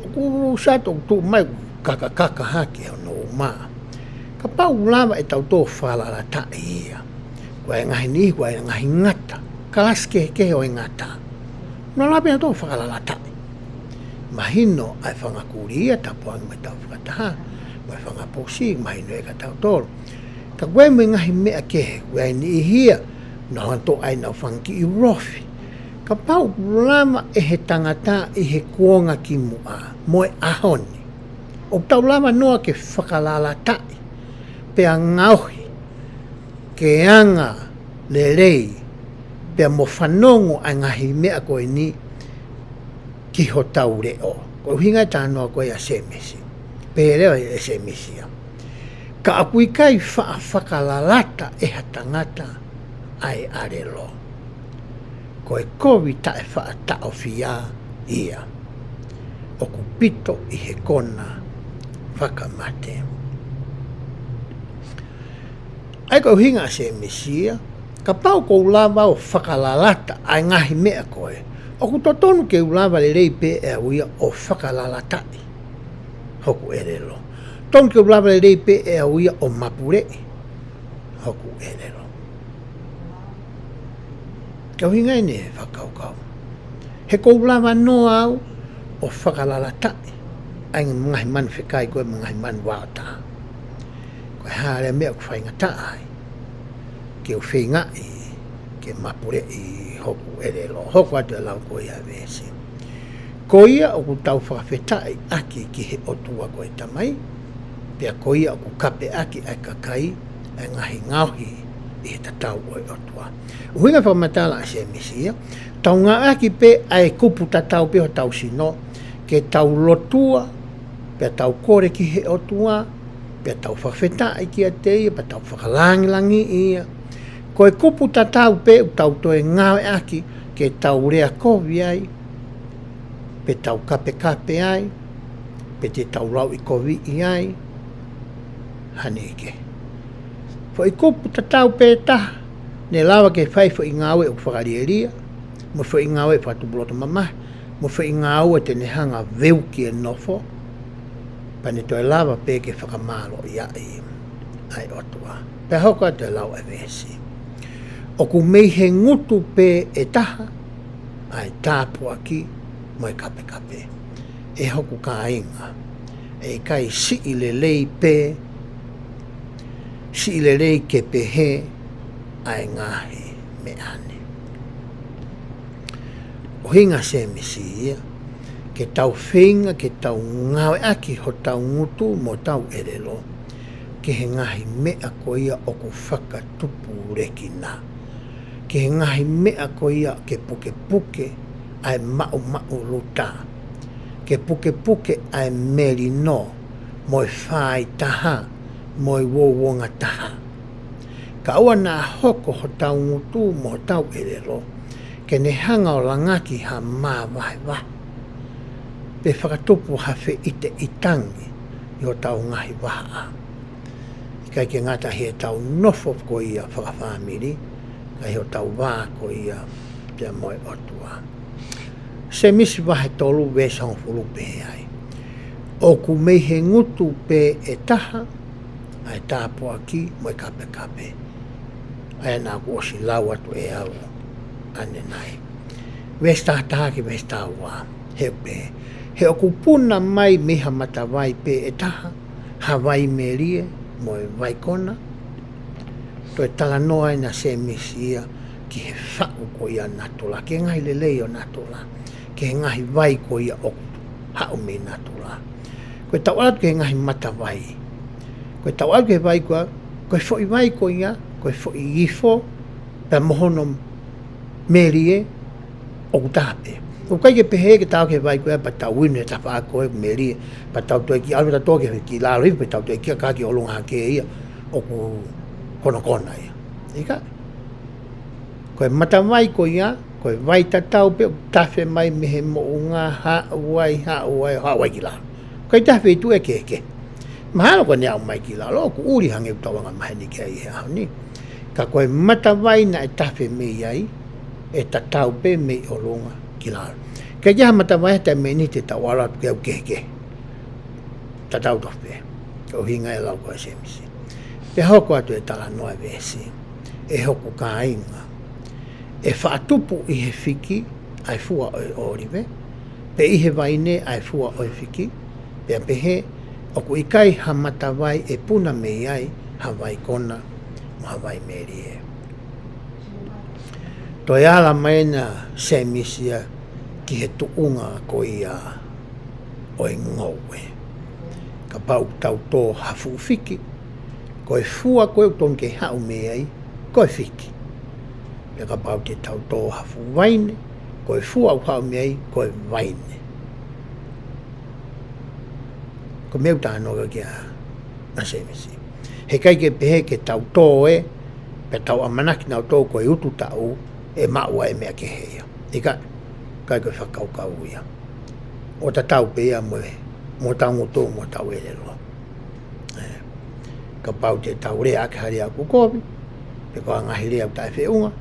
ʻOku sio atu ʻoku tuʻu mai ʻoku kakakaka hake hono uma. Kapau ʻoku lava ʻe tautolu ʻo fakalatalataʻi ia, ko e ngaahi niʻihi, ko e ngaahi ngata, kalasi kehekehe ʻo e ngata, naʻa lava ʻe tautolu ʻo fakalatalataʻi. Mahino ʻa e fanga kulī ia, tapu ange mo e tau fakataha, mo e fanga pusi, mahino ia kiate tautolu. Ka ko e mo e ngaahi meʻa kehe, ko e niʻihi ia naʻa nau toʻo ai ʻenau fanga kiʻi ulofi. Kapau ʻoku lava ʻe he tangata ʻi he kuonga kimuʻa mo e ʻaho ni, ʻoku tau lava noa ke fakalatalataʻi, pea ngaohi ke anga lelei, pea mo fanongo ʻa e ngaahi meʻa ko eni ki hotau leʻo. Ko e ʻuhinga e talanoa ko ia ʻa Sēmisi. Pehē leva ʻe Sēmisi ia, ka ʻoku ʻikai faʻa fakalatalata ʻe ha tangata ʻa e ʻelelo, ko e kovi taʻefaʻataʻofia ia, ʻoku pito ʻi he kona fakamate. ʻA ia ko e ʻuhinga ʻa Sēmisi ia, kapau ʻoku ou lava ʻo fakalatalata ʻa e ngaahi meʻa ko ē, ʻoku totonu ke u lava lelei pē ʻe au ia ʻo fakalatalataʻi hoku ʻelelo. Totonu ke u lava lelei pē ʻe au ia ʻo mapuleʻi hoku ʻelelo. Ko e ʻuhinga eni e fakakaukau. He ʻoku ou lava noa au ʻo fakalatalataʻi ʻa e ngaahi manu fekai ko ē mo e ngaahi manu vao tā. Ko e hā leva e meʻa ʻoku faingataʻa ai ke u feingaʻi ke mapuleʻi hoku ʻelelo? Hoko atu e lau ko ia ʻa e veesi. Ko ia ʻoku tau fakafetaʻi ʻaki ki he ʻOtua ko e Tamai, pea ko ia ʻoku kape ʻaki ʻa e kakai ʻa e ngaahi ngaohi ʻi he tatau ʻo e ʻOtua. ʻUhinga fakamatala ʻa Sēmisi ia, tau ngāueʻaki pē ʻa e kupu tatau pē hotau sino, ke tau lotua, pea tau kole ki he ʻOtua, pea tau fakafetaʻi kiate ia, pea tau fakalāngilangiʻi ia. Ko e kupu tatau pē ʻoku tau toe ngāueʻaki ke tau lea kovi ai, pe tau kapekape ai, pe te tau lauʻikoviʻi ai, hangē ko e foʻi kupu tatau pē taha ne lava ke fai foʻi ngāue ʻoku fakalielia, mo foʻi ngāue fakatupu loto mamahi, mo foʻi ngāue te ne hanga veuki e nofo, Pea ne toe lava pē ke fakamālōʻiaʻi ʻa e ʻOtua. Pea hoko atu e lau ʻa e veesi. ʻOku mei he ngutu pē ʻe taha ʻa e tāpuaki mo e kapekape. ʻE hoku kāinga, ʻe ʻikai siʻi lelei pē, siʻi lelei ke pehē ʻa e ngaahi meʻa ni. ʻUhinga Sēmisi ia, ke tau feinga, ke tau ngāueʻaki hotau ngutu mo hotau ʻelelo ki he ngaahi meʻa ko ia ʻoku fakatupulekina. Ki he ngaahi meʻa ko ia ke pukepuke ʻa e maʻumaʻuluta. Ke pukepuke ʻa e melino, mo e faitaha, mo e uouangataha. Kae ʻoua naʻa hoko hotau ngutu mo hotau ʻelelo ke ne hanga ʻo langaki ha māvahevahe, pe fakatupu ha feʻiteʻitangi ʻi hotau ngaahi vahaʻa. ʻIkai ke ngata heʻetau nofo ko ia fakafāmili, ka ʻi hotau vā ko ia pea mo e ʻOtua. Sēmisi vahe tolu veesi hongofulu pehē ai. ʻOku mei he ngutu pē ʻe taha ʻa e tāpuaki mo e kapekape. ʻA ia naʻá ku ʻosi lau atu ʻe au ʻanenai. Veesi taha taha ki he veesi taha ua, he ʻoku pehē. He ʻoku puna mai mei ha matavai pē ʻe taha ha vai melie mo e vai kona. Toe talanoa ʻena Sēmisi ia ki he faʻu ko ia ʻo natula, ki he ngaahi lelei ʻo natula, ki he ngaahi vai ko ia ʻoku haʻu mei natula. Ko e tau ʻalu ki he ngaahi matavai. Ko e tau ʻalu ki he vai ko ia, ko e foʻi vai ko ia, ko e foʻi ifo, pea mo hono melie, ʻoku taha pē. ʻOku ʻikai ke pehē ke tau ki he vai ko ia pea tau inu he tafaʻaki ko ē melie, pea tau toe kiʻi ʻalu tatau ki he kiʻi lalo hifo pea tau toe kiʻi ʻakaki ʻolunga hake ia, ʻoku konakona ia. ʻIkai. Ko e matavai ko ia, ko e vai tatau pē ʻoku tafe mai mei he moʻunga, haʻu ai, haʻu ai, haʻu ai ki lalo. ʻIkai tafe ʻi tuʻa ʻe kehekehe. Mahalo ko ʻene aʻu mai ki lalo, ʻoku ʻuli hangē ʻoku tau anga maheni ki ai he ʻaho ni. Ka ko e matavai naʻe tafe mei ai, ʻe tatau pē mei ʻolunga ki lalo. ʻIkai ke ʻi ai ha matavai he taimi ni te tau ʻalu atu ki ai ʻoku kehekehe. Tatau tofu pē. Ko e ʻuhinga e lau ko ē ʻa Sēmisi. Pea hoko atu e talanoa e veesi. ʻE hoku kāinga, ʻe faʻa tupu ʻi he fiki ʻa e fua ʻo e ʻōlive, pe ʻi he vaine ʻa e fua ʻo e fiki, pea pehē, ʻoku ʻikai ha matavai ʻe puna mei ai ha vai kona mo ha vai melie. Toe ala mai ʻena Sēmisi ia ki he tuʻunga ko ia ʻo e ngoue. Kapau te tau tō ha fuʻu fiki, ko e fua ko ē ʻoku tonu ke haʻu mei ai, ko e fiki. Pea kapau te tau tō ha fuʻu vaine, ko e fua ʻoku haʻu mei ai, ko e vaine. Ko e meʻa ʻoku talanoa ki ai ʻa Sēmisi. Heʻikai ke pehē ke tau tō ē, pea tau ʻamanaki naʻa tau tō ko e utu taʻu, ʻe maʻu ai e meʻa kehe ia. ʻIkai, ʻikai ko e fakakaukau ia. ʻO tatau pē ia mo e, mo hotau ngutu, mo hotau ʻelelo. Ē, kapau te tau lea ʻaki ha lea ʻoku kovi, pe ko ha ngaahi lea ʻoku taʻefeʻunga,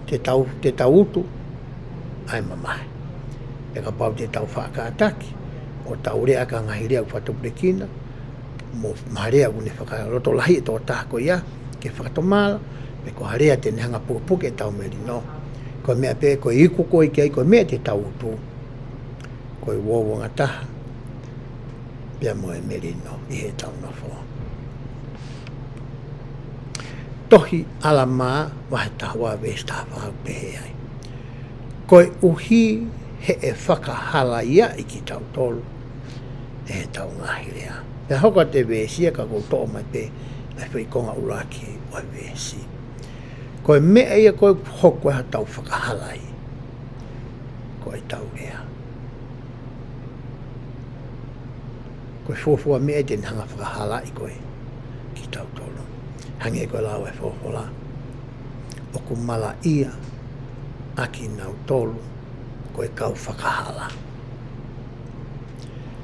te tau, te tau utu ʻa e mamahi. Pe kapau te tau faʻa kātaki, ʻo tau lea ʻaki ha ngaahi lea ʻoku fakatupulekina, mo ha lea ʻoku ne fakalotolahi e tokotaha ko ia ke fakatomala, pe ko ha lea te ne hanga ʻo pukepuke ʻetau melino. Ko e meʻa pē, ko e iku ko ē ki ai, ko e meʻa te tau utu, ko e uouangataha pea mo e melino ʻi heʻetau nofo. Tohi ʻAlamā vahe taha ua veesi taha fā ʻoku pehē ai. Koeʻuhi he ʻe fakahalaiaʻi kitautolu ʻe heʻetau ngaahi lea. Pea hoko atu e veesi ia ka ʻoku ou toʻo mai pē ʻa e foʻi konga ʻuluaki ʻo e veesi. Ko e meʻa ia ko ē ʻoku hoko ai hotau fakahalai, ko ʻetau lea. Ko e fuofua meʻa ia te ne hanga ʻo fakahalaʻi ko ē kitautolu. Hangē ko e lau ʻa e folofola, ʻoku malaʻia ʻa kinautolu ko e kau fakahala.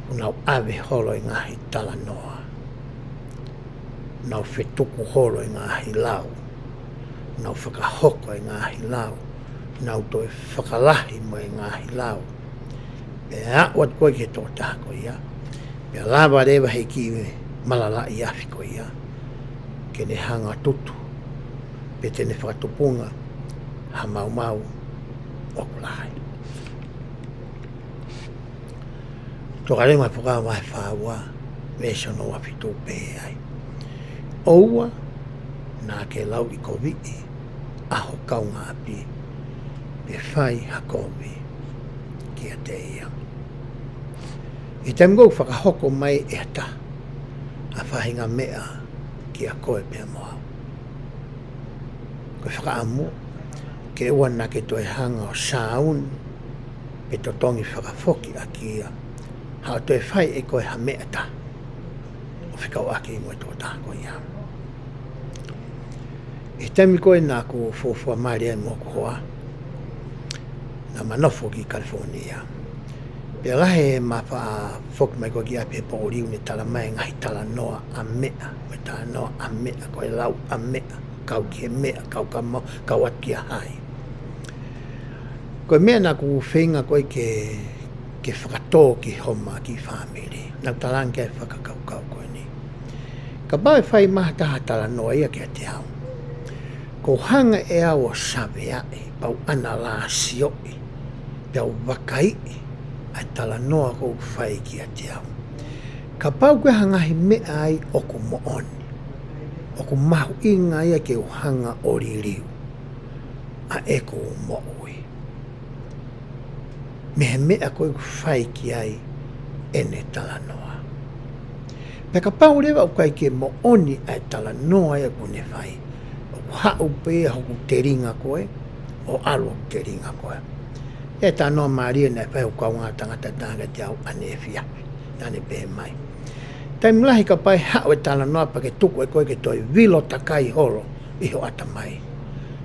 ʻOku nau ʻave holo e ngaahi talanoa. Nau fetuku holo e ngaahi lau. Nau fakahoko e ngaahi lau. Nau toe fakalahi mo e ngaahi lau. Pea aʻu atu ko ē ki he tokotaha ko ia, Pea lava leva he kiʻi malalaʻi afi ko ia ke ne hanga tutu, pe te ne fakatupunga ha maumau ʻoku lahi. Tokalima Fuakava vahe fā ua, veesi hono ua fitu pehē ai: ʻOua naʻa ke lauʻikoviʻi ʻa ho kaungāʻapi, pe fai ha kovi kiate ia. ʻI he taimi ʻoku fakahoko mai ʻe ha taha ha faʻahinga meʻa kiate koe pea mo au, ko e fakaʻamu ke ʻoua naʻa ke toe hanga ʻo sāuni pe totongi fakafoki ʻaki ia, haʻo toe fai ʻe koe ha meʻa ʻe taha ʻo fekauʻaki mo e tokotaha ko ia. ʻI he taimi ko ē naʻa ku fuofua mali ai mo hoku hoa, naʻa ma nofo ki California. Pea lahi e ma faʻa foki mai ko ē ki ʻapi he poʻuli, ne tala mai e ngaahi talanoa ʻa meʻa, mo e talanoa ʻa meʻa, ko e lau ʻa meʻa, kau ki he meʻa, kau ka mau, kau atu ki ha hai. Ko e meʻa naʻa ku feinga ko ē ke, ke fakatō ki homa kiʻi fāmili, naʻa ku talaange ki ai e fakakaukau ko eni: Kapau ʻe fai mai ha taha talanoa ia kiate au, ʻoku ou hanga ʻe au ʻo saveaʻi, pea u ʻanalaisioʻi, pea u vakaiʻi ʻa e talanoa ʻoku fai kiate au. Kapau ko e hā e ngaahi meʻa ai ʻoku moʻoni, ʻoku mahuʻinga ia ke u hanga ʻo liliu ʻa ʻeku moʻui mei he meʻa ko ē ʻoku fai ki ai ʻene talanoa. Pea kapau leva ʻoku ʻikai ke moʻoni ʻa e talanoa ia ʻoku ne fai, ʻoku haʻu pē ia hoku telinga ko ē, ʻo ʻalu hoku telinga ko ē. ʻI he talanoa mālie naʻe fai ʻe hoku kaungā tangata ʻe taha kiate au ʻaneefiafi, naʻa ne pehē mai: Taimi lahi kapau ʻe haʻu e talanoa pea ke tuku ʻe koe ke toe vilo takai holo ʻi ho ʻatamai,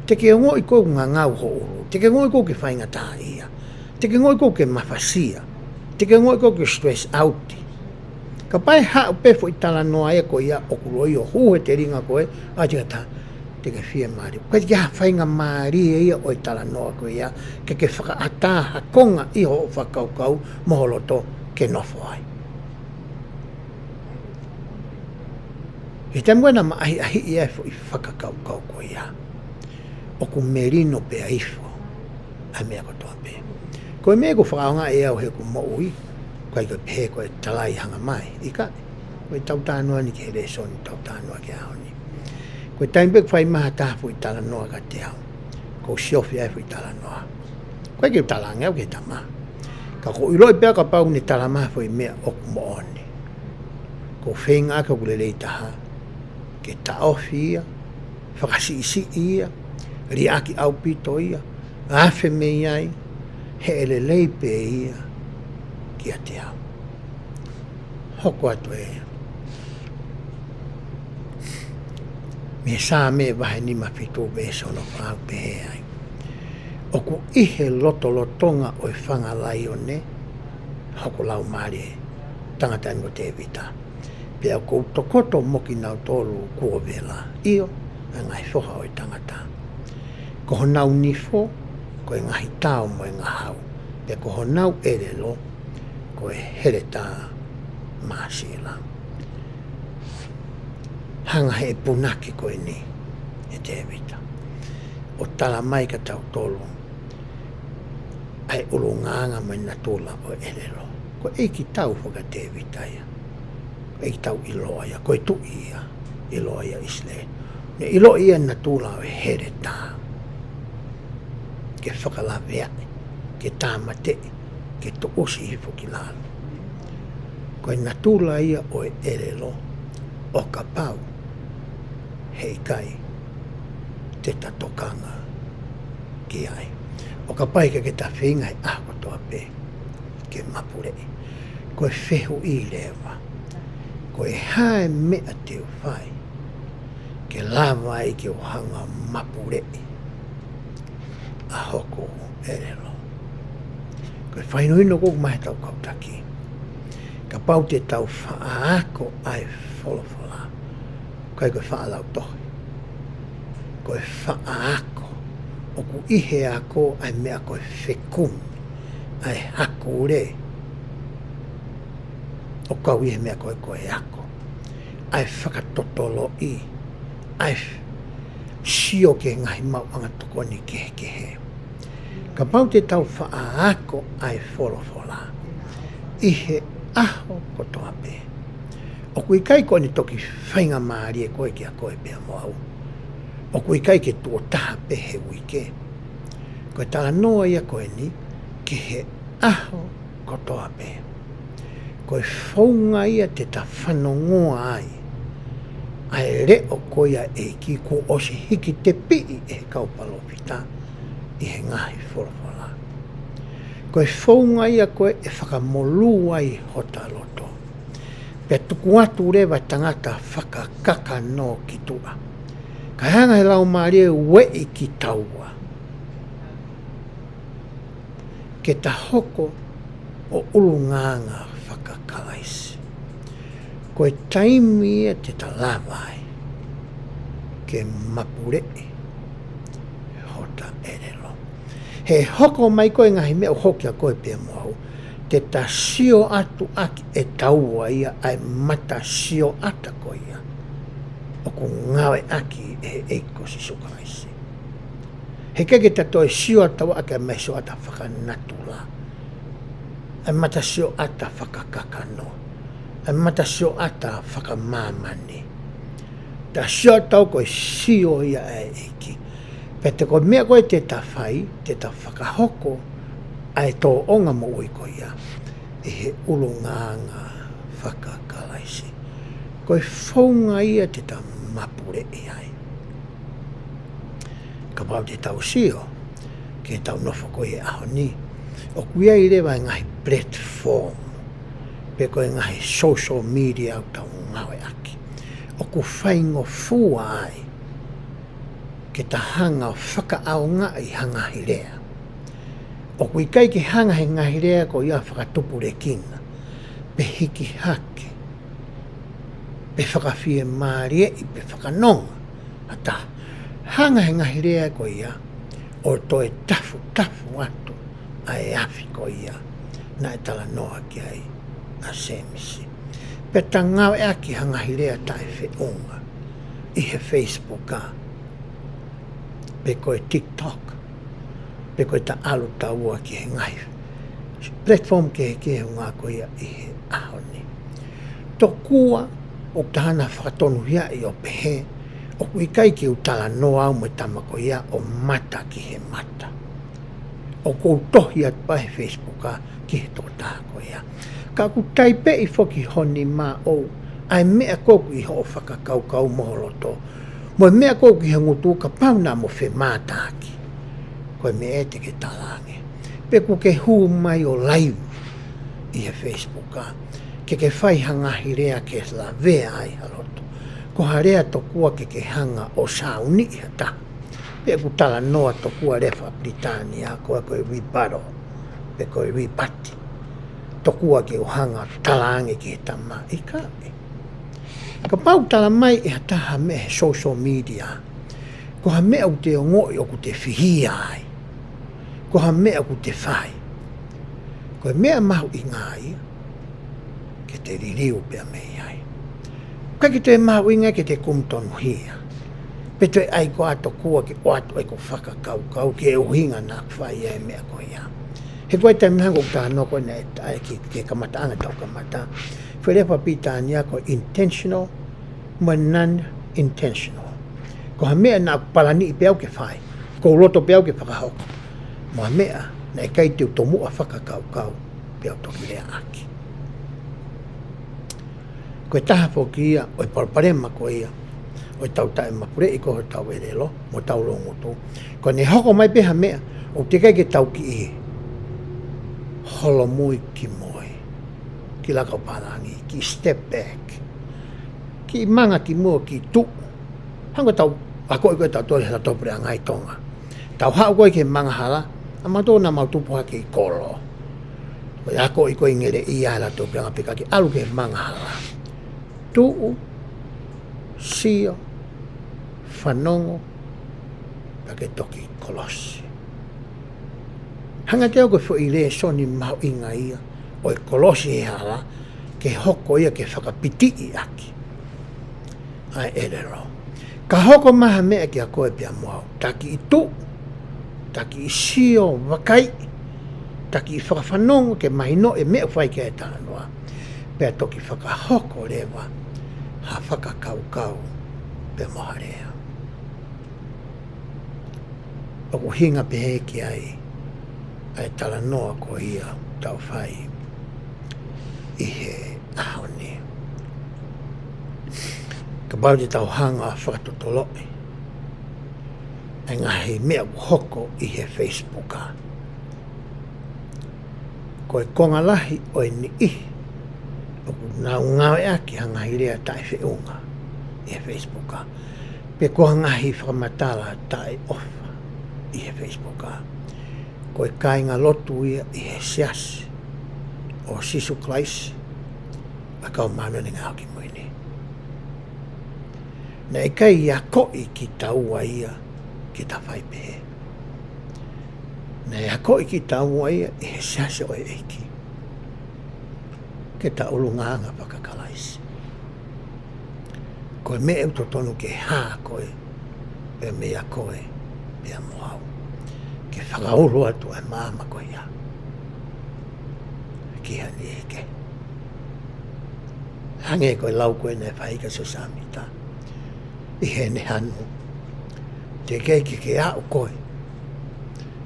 te ke ongoʻi ʻoku ngangau ho ʻulu, te ke ongoʻi ʻoku ke faingataʻaʻia, te ke ongoʻi ʻoku ke mafasia, te ke ongoʻi ʻoku ke stress out. Kapau ʻe haʻu pē foʻi talanoa ia ko ia ʻoku loi ʻo hū he telinga ko ē ʻa e tangata, te ke fiemālie. ʻOku ʻikai ke ʻi ai ha faingamālie ia ʻo e talanoa ko ia ke ke fakaʻatā ha konga ʻi hoʻo fakakaukau mo ho loto ke nofo ai. ʻI he taimi ko ē naʻa ma ʻahiʻahiʻi ai e foʻi fakakaukau ko ia, ʻoku melino pē ia hifo ʻa e meʻa kotoa pē. Ko e meʻa ʻoku fakaʻaongaʻi ʻe au heʻeku moʻui, ʻoku ʻikai ko e pehē ko e talai hanga mai, ʻikai. Ko e tau talanoa ni ki he lēsoni, tau talanoa ki he ʻaho ni. Ko e taimi pē ʻoku fai mai ha taha foʻi talanoa kiate au, ʻoku ou siofi ai e foʻi talanoa. ʻOku ʻikai ke u talaange au ki he tama, ka ʻoku ou ʻiloʻi pē au kapau ne tala mai ha foʻi meʻa ʻoku moʻoni, ʻoku ou feinga ʻaki hoku lelei taha ke taʻofi ia, fakasiʻisiʻi ia, liʻaki ʻaupito ia, afe mei ai, he ʻe lelei pē ia kiate au. Hoko atu ē mei he Saame vahe nima fitu veesi hono fā, ʻoku pehē ai: ʻOku ʻi he lotolotonga ʻo e fanga laione hoku laumālie, tangata ni ko Tēvita, pea ʻoku ou tokoto mo kinautolu kuo vela, ʻio, ʻa e ngaahi foha ʻo e tangata. Ko honau nifo ko e ngaahi tao mo e ngahau, pea ko honau ʻelelo ko e heletā māsila. Hanga ʻe he punake ko eni ʻe Tēvita ʻo tala mai kia tautolu ʻa e ʻulungaanga mo e natula ʻo e ʻelelo. Ko e ʻeikitau foki ʻa Tēvita ia, ko e ʻeikitau ʻiloa ia, ko e tuʻi ia ʻiloa ia ʻi ʻIsileli. Ne ʻiloʻi ia e natula ʻo e heletā, ke fakalaveaʻi, ke tāmateʻi, ke tuʻusi hifo ki lalo. Ko e natula ia ʻo e ʻelelo, ʻo kapau he ʻikai te ta tokanga ki ai, ʻo kapau he ʻikai ke ta feinga he ʻaho kotoa pē ke mapuleʻi. Ko e fehuʻi leva, ko e hā e meʻa te u fai ke lava ai ke u hanga ʻo mapuleʻi ʻa hoku ʻelelo? Ko e fakahinohino ʻoku maʻu ʻe heʻetau kau taki, kapau te tau faʻa ako ʻa e folofola, ʻikai ko e faʻa lau tohi, ko e faʻa ako. ʻOku ʻi he ako ʻa e meʻa ko e fekumi, ʻa e hakule, ʻo kau ʻi he meʻa ko ē ko e ako, ʻa e fakatotoloʻi, ʻa e sio ki he ngaahi maʻuʻanga tokoni kehekehe. Kapau te tau faʻa ako ʻa e folofola ʻi he ʻaho kotoa pē, ʻoku ʻikai ko ʻene toki faingamālie ko ē kiate koe pea mo au. ʻOku ʻikai ke tuʻo taha pē he uike. Ko e talanoa ia ko eni ki he ʻaho kotoa pē. Ko e founga ia te ta fanongoa ai ʻa e leʻo ko ia ʻa e ʻEiki kuo ʻosi hiki tepiʻi ʻe he kau palōfita ʻi he ngaahi folofola. Ko e founga ia ko ē ʻe fakamolū ai hota loto. Pea tuku atu leva tangata fakakakano ki tuʻa. Ka hanga he Laumālie ueʻi kitaua ke ta hoko ʻo ʻulungaanga faka-Kalaisi. Ko e taimi ia te ta lava ai ke mapuleʻi hota ʻelelo. He hoko mai ko e ngaahi meʻa ʻoku hoko kiate koe pea mo au, te ta sio atu ʻaki ʻe taua ia ʻa e mata sioʻata ko ia ʻoku ngāueʻaki ʻe he ʻEiki ko Sīsū Kalaisi. He ʻikai ke ta toe sio atu ʻaki ʻa e mata sioʻata fakanatula, ʻa e mata sioʻata fakakakano, ʻa e mata sioʻata fakamāmani. Ta sio atu ko e sio ia ʻa e ʻEiki. Pea te ko e meʻa ko ē te ta fai, te ta fakahoko ʻa e tōʻonga moʻui ko ia ʻi he ʻulungaanga faka-Kalaisi. Ko e founga ia te ta mapuleʻi ai. Kapau te tau sio ki heʻetau nofo ko ia he ʻaho ni, ʻoku ʻi ai leva e ngaahi platform, pe ko e ngaahi social media ʻoku tau ngāueʻaki, ʻoku faingofua ai ke ta hanga ʻo fakaʻaongaʻi ha ngaahi lea. ʻOku ʻikai ke hanga he ngaahi lea ko ia ʻo fakatupulekina, pe hiki hake, pe fakafiemālieʻi, pe fakanonga ha taha. Hanga he ngaahi lea ko ia ʻo toe tafutafu atu ʻa e afi ko ia naʻe talanoa ki ai ʻa Sēmisi. Pea ta ngāueʻaki ha ngaahi lea taʻefeʻunga ʻi he Facebook ā, pe ko e TikTok, pe ko e ta ʻalu taua ki he ngaahi platform kehekehe ʻo ngāueʻaki ʻi he ʻaho ni. Tokua ʻoku ta hanga fakatonuhiaʻi ʻo pehē, ʻoku ʻikai ke u talanoa au mo e tama ko ia ʻo mata ki he mata. ʻOku ou tohi atu pē he Facebook ā ki he tokotaha ko ia. Ka ʻoku taipeʻi foki ho nima ʻoʻou ʻa e meʻa ko ē ʻoku ʻi hoʻo fakakaukau mo ho loto, mo e meʻa ko ē ʻoku ʻi ho ngutu, kapau naʻa mo femātaaki, ko e meʻa ē te ke talaange. Pe ʻoku ke hū mai ʻo live ʻi he Facebook ā, ke ke fai ha ngaahi lea ke lavea ai ha loto. Ko ha lea tokua ke ke hanga ʻo sauniʻi ha taha. Pe ʻoku talanoa tokua lea faka-Pilitānia ko ē ko e rebuttal, pe ko e rebut. Tokua ke u hanga ʻo talaange ki he tama, ʻikai. Kapau tala mai ʻe ha taha meʻa he social media, ko ha meʻa ʻoku te ongoʻi ʻoku te fihia ai, ko ha meʻa ʻoku te fai, ko e meʻa mahuʻinga ia ke te liliu pea mei ai. ʻIkai ke te mahuʻinga ke te kumi tonuhia, pe toe ʻai koā tokua ke ʻoatu ʻeku fakakaukau ki he ʻuhinga naʻa ku fai ai e meʻa ko ia. He ko e taimi hanga ʻo talanoa ko ē naʻe ʻai ki he kamataʻanga ʻetau kamata, foʻi lea faka-Pilitānia ko e intentional mo e non-intentional. Ko ha meʻa naʻa ku palaniʻi pē au ke fai, ʻoku ou loto pē au ke fakahoko, mo ha meʻa naʻe ʻikai te u tomuʻa fakakaukau pea u toki leaʻaki. Ko e taha foki ia ʻo e palopalema ko ia ʻo ʻetau taʻemapuleʻi ko ē hotau ʻelelo mo hotau loungutu, ko ʻene hoko mai pē ha meʻa, ʻoku teʻeki ai ke tau kiʻi holomui ki mui, kiʻi laka ʻo pālangi, kiʻi step back, kiʻi manga ki muʻa, kiʻi tuʻu. Hangē ko ʻetau akoʻi ko ē ʻe tautolu he Lotopule ʻa Ngaahi Tonga. Tau haʻu ko ē ki he manga hala, ʻa mautolu naʻa mau tupu hake ʻi kolo. Ko e akoʻi ko ē ʻi Ngeleʻia he Lotopule ʻa Ngaahi Pekaki, ʻalu ki he manga hala, tuʻu, sio, fanongo, pea ke toki kolosi. Hanga ʻe au ko e foʻi lēsoni mahuʻinga ia ʻo e kolosi he hala, ke hoko ia ke fakapitiʻi ʻaki ʻa e ʻelelo. Ka hoko mai ha meʻa kiate koe pea mo au, ta kiʻi tuʻu, ta kiʻi sio, vakai, ta kiʻi fakafanongo ke mahino e meʻa ʻoku fai ki ai e talanoa, pea toki fakahoko leva ha fakakaukau pea mo ha lea. ʻOku ʻuhinga pehē ki ai ʻa e talanoa ko ia ʻoku tau fai ʻi he ʻaho ni. Kapau te tau hanga ʻo fakatotoloʻi e ngaahi meʻa ʻoku hoko ʻi he Facebook, ko e konga lahi ʻo e niʻihi ʻoku nau ngāueʻaki ha ngaahi lea taʻefeʻunga ʻi he Facebook, pe ko ha ngaahi fakamatala taʻeʻofa ʻi he Facebook. Ko e kāingalotu ia ʻi he Siasi ʻo Sīsū Kalaisi ʻa e Kau Māʻoniʻoni ʻi he Ngaahi ʻAho Kimui Ni. Naʻe ʻikai akoʻi kitaua ia ke ta fai pehē. Naʻe akoʻi kitaua ia ʻi he Siasi ʻo e ʻEiki ke ta ʻulungaanga faka-Kalaisi. Ko e meʻa ʻoku totonu ke hā ko ē pea meia koe pea mo au, ke fakaulu atu ʻa e maama ko ia ki ha niʻihi kehe. Hangē ko e lau ko ē naʻe fai ʻe Siosefa Sāmita ʻi heʻene hanu: Teʻeki ke ke aʻu koe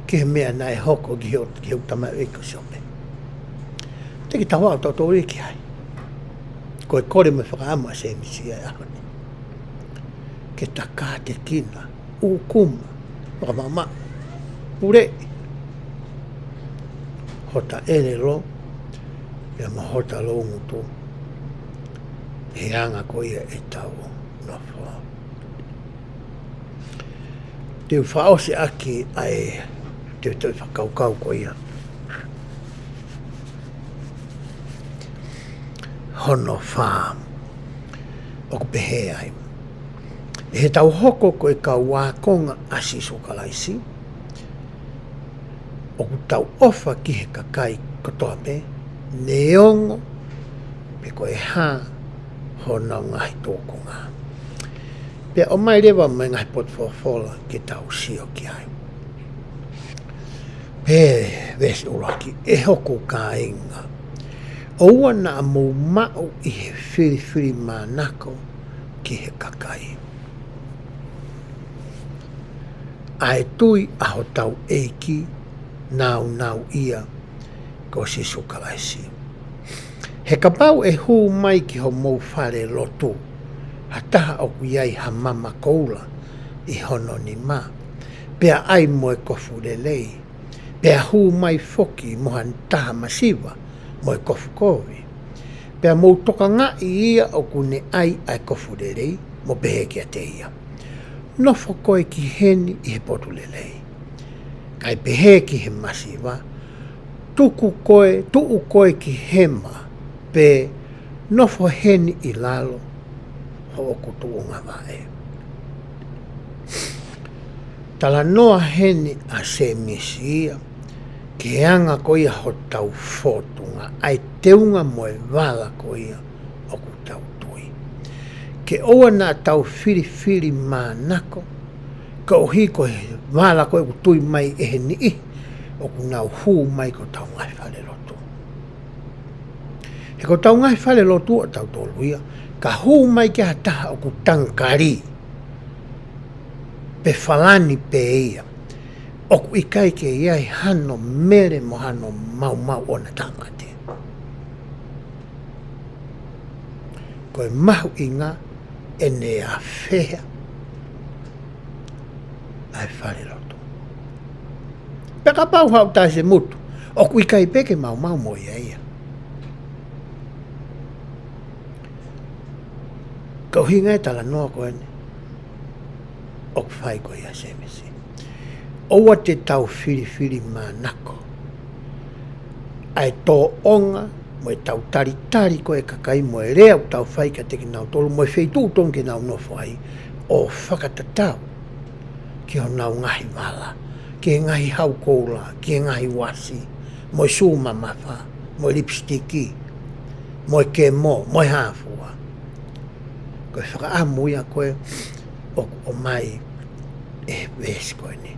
ki he meʻa naʻe hoko ki hoʻo, ki hoʻo tamaioʻeiki ko Siope. Teʻeki ke tau aʻu tautolu ia ki ai. Ko e kole mo e fakaʻamu ʻa Sēmisi ʻi he ʻaho ni ke ta kātekina, ʻukuma, fakamaʻamaʻa, puleʻi hota ʻelelo pea mo hota loungutu he anga ko ia ʻetau nofo. Te u fakaʻosi ʻaki ʻa e, te u toe fakakaukau ko ia hono fā, ʻoku pehē ai: ʻI heʻetau hoko ko e kau ākonga ʻa Sīsū Kalaisi, ʻoku tau ʻofa ki he kakai kotoa pē, neongo pe ko e hā honau ngaahi tūkunga. Pea ʻomai leva mo e ngaahi potu folofola ke tau sio ki ai. Pea veesi ʻuluaki: ʻE hoku kāinga, ʻoua naʻa mou maʻu ʻi he filifilimānako ki he kakai, ʻa e tui ʻa hotau ʻEiki nāunauʻia ko Sīsū Kalaisi. He kapau ʻe hū mai ki homou fale lotu ha taha ʻoku ʻi ai ha mama koula ʻi hono nima, pea ʻai mo e kofu lelei, pea hū mai foki mo ha taha masiva mo e kofu kovi, pea mou tokangaʻi ia ʻoku ne ʻai ʻa e kofu lelei, mo pehē kiate ia: Nofo koe ki heni ʻi he potu lelei. Kae pehē ki he masiva: Tuku koe, tuʻu koe ki hema, pe nofo heni ʻi lalo hoʻoku tuʻunga vaʻe. Talanoa heni ʻa Sēmisi ia ki he anga ko ia hotau fōtunga, ʻa e teunga mo e vala ko ia ʻoku tau tui. Ke ʻoua naʻa tau filifilimānako koeʻuhi ko e vala ko ē ʻoku tui mai ʻe he niʻihi ʻoku nau hū mai ki hotau ngaahi fale lotu. He ko hotau ngaahi fale lotu ʻa tautolu ia, ka hū mai ki ai ha taha ʻoku tangakali pe falani pē ia, ʻoku ʻikai ke ʻi ai hano mele mo hano maumau ʻo ʻene tāmate. Ko e mahuʻinga ʻene ʻafea ʻa e fale lotu. Pea kapau haʻu taʻe se mutu, ʻoku ʻikai pē ke maumau mo ia ia. Ko e ʻuhinga e talanoa ko eni ʻoku fai ko ia ʻe Sēmisi. ʻOua te tau filifilimānako ʻa e tōʻonga mo e tau talitali ko e kakai mo e lea ʻoku tau fai kiate kinautolu mo e feituʻu tonu ke nau nofo ai, ʻo fakatatau ki honau ngaahi vala, ki he ngaahi hau koula, ki he ngaahi uasi, mo e sū mamafa, mo e lipisitiki, mo e kemo, mo e hā fua. Ko e fakaʻamu ia ko ē ʻoku ʻomai ʻe he veesi ko eni.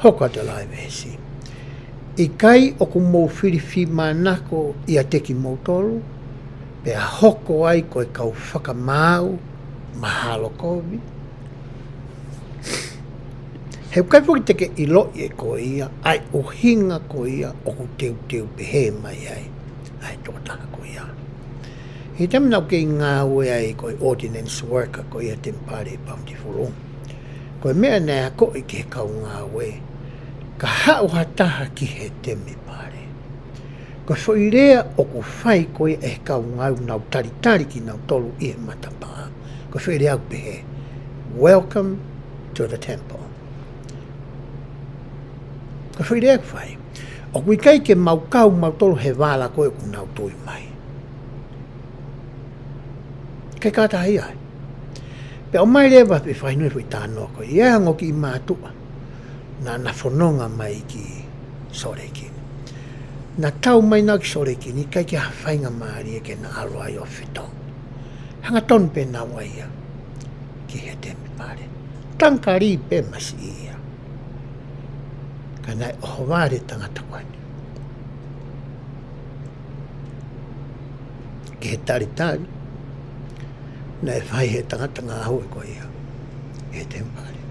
Hoko atu e lau e veesi. ʻIkai ʻoku mou fili fie manako ʻiate kimoutolu, pea hoko ai ko e kau fakamaau mahalo kovi. He ʻoku ʻikai foki te ke ʻiloʻi ʻe koe ia, ʻa e ʻuhinga ko ia ʻoku teuteu pehē mai ai ʻa e tokotaha ko ia. He taimi naʻa ku kei ngāue ai ko e ordinance worker ko ia temipale ʻi Bountiful. Ko e meʻa naʻe akoʻi ki he kau ngāue, ka haʻu ha taha ki he temipale. Ko e foʻi lea ʻoku fai ko ia ʻe he kau ngāue ʻoku nau talitali kinautolu ʻi he matapā. Ko e foʻi lea ʻoku pehē, "Welcome to the temple." Ko e foʻi lea ʻoku fai. ʻOku ʻikai ke mau kau mautolu he vala ko ē ʻoku nau tui mai. ʻIkai kātaki ai. Pea ʻomai leva pē fai noa foʻi tānoa ko ia, ʻa e ongo kiʻi mātuʻa naʻa na fononga mai ki Sōleki. Na tau mai naua ki Sōleki ni, ʻikai ke ha faingamālie ke na ʻalu ai ʻo fetongi. Hangatonu pē naua ia ki he temipale. Tangakali pē masiʻi ia. Ka naʻe ʻohovale tangata ko eni ki he talitali naʻe fai he tangata ngāue ko ia ʻi he temipale.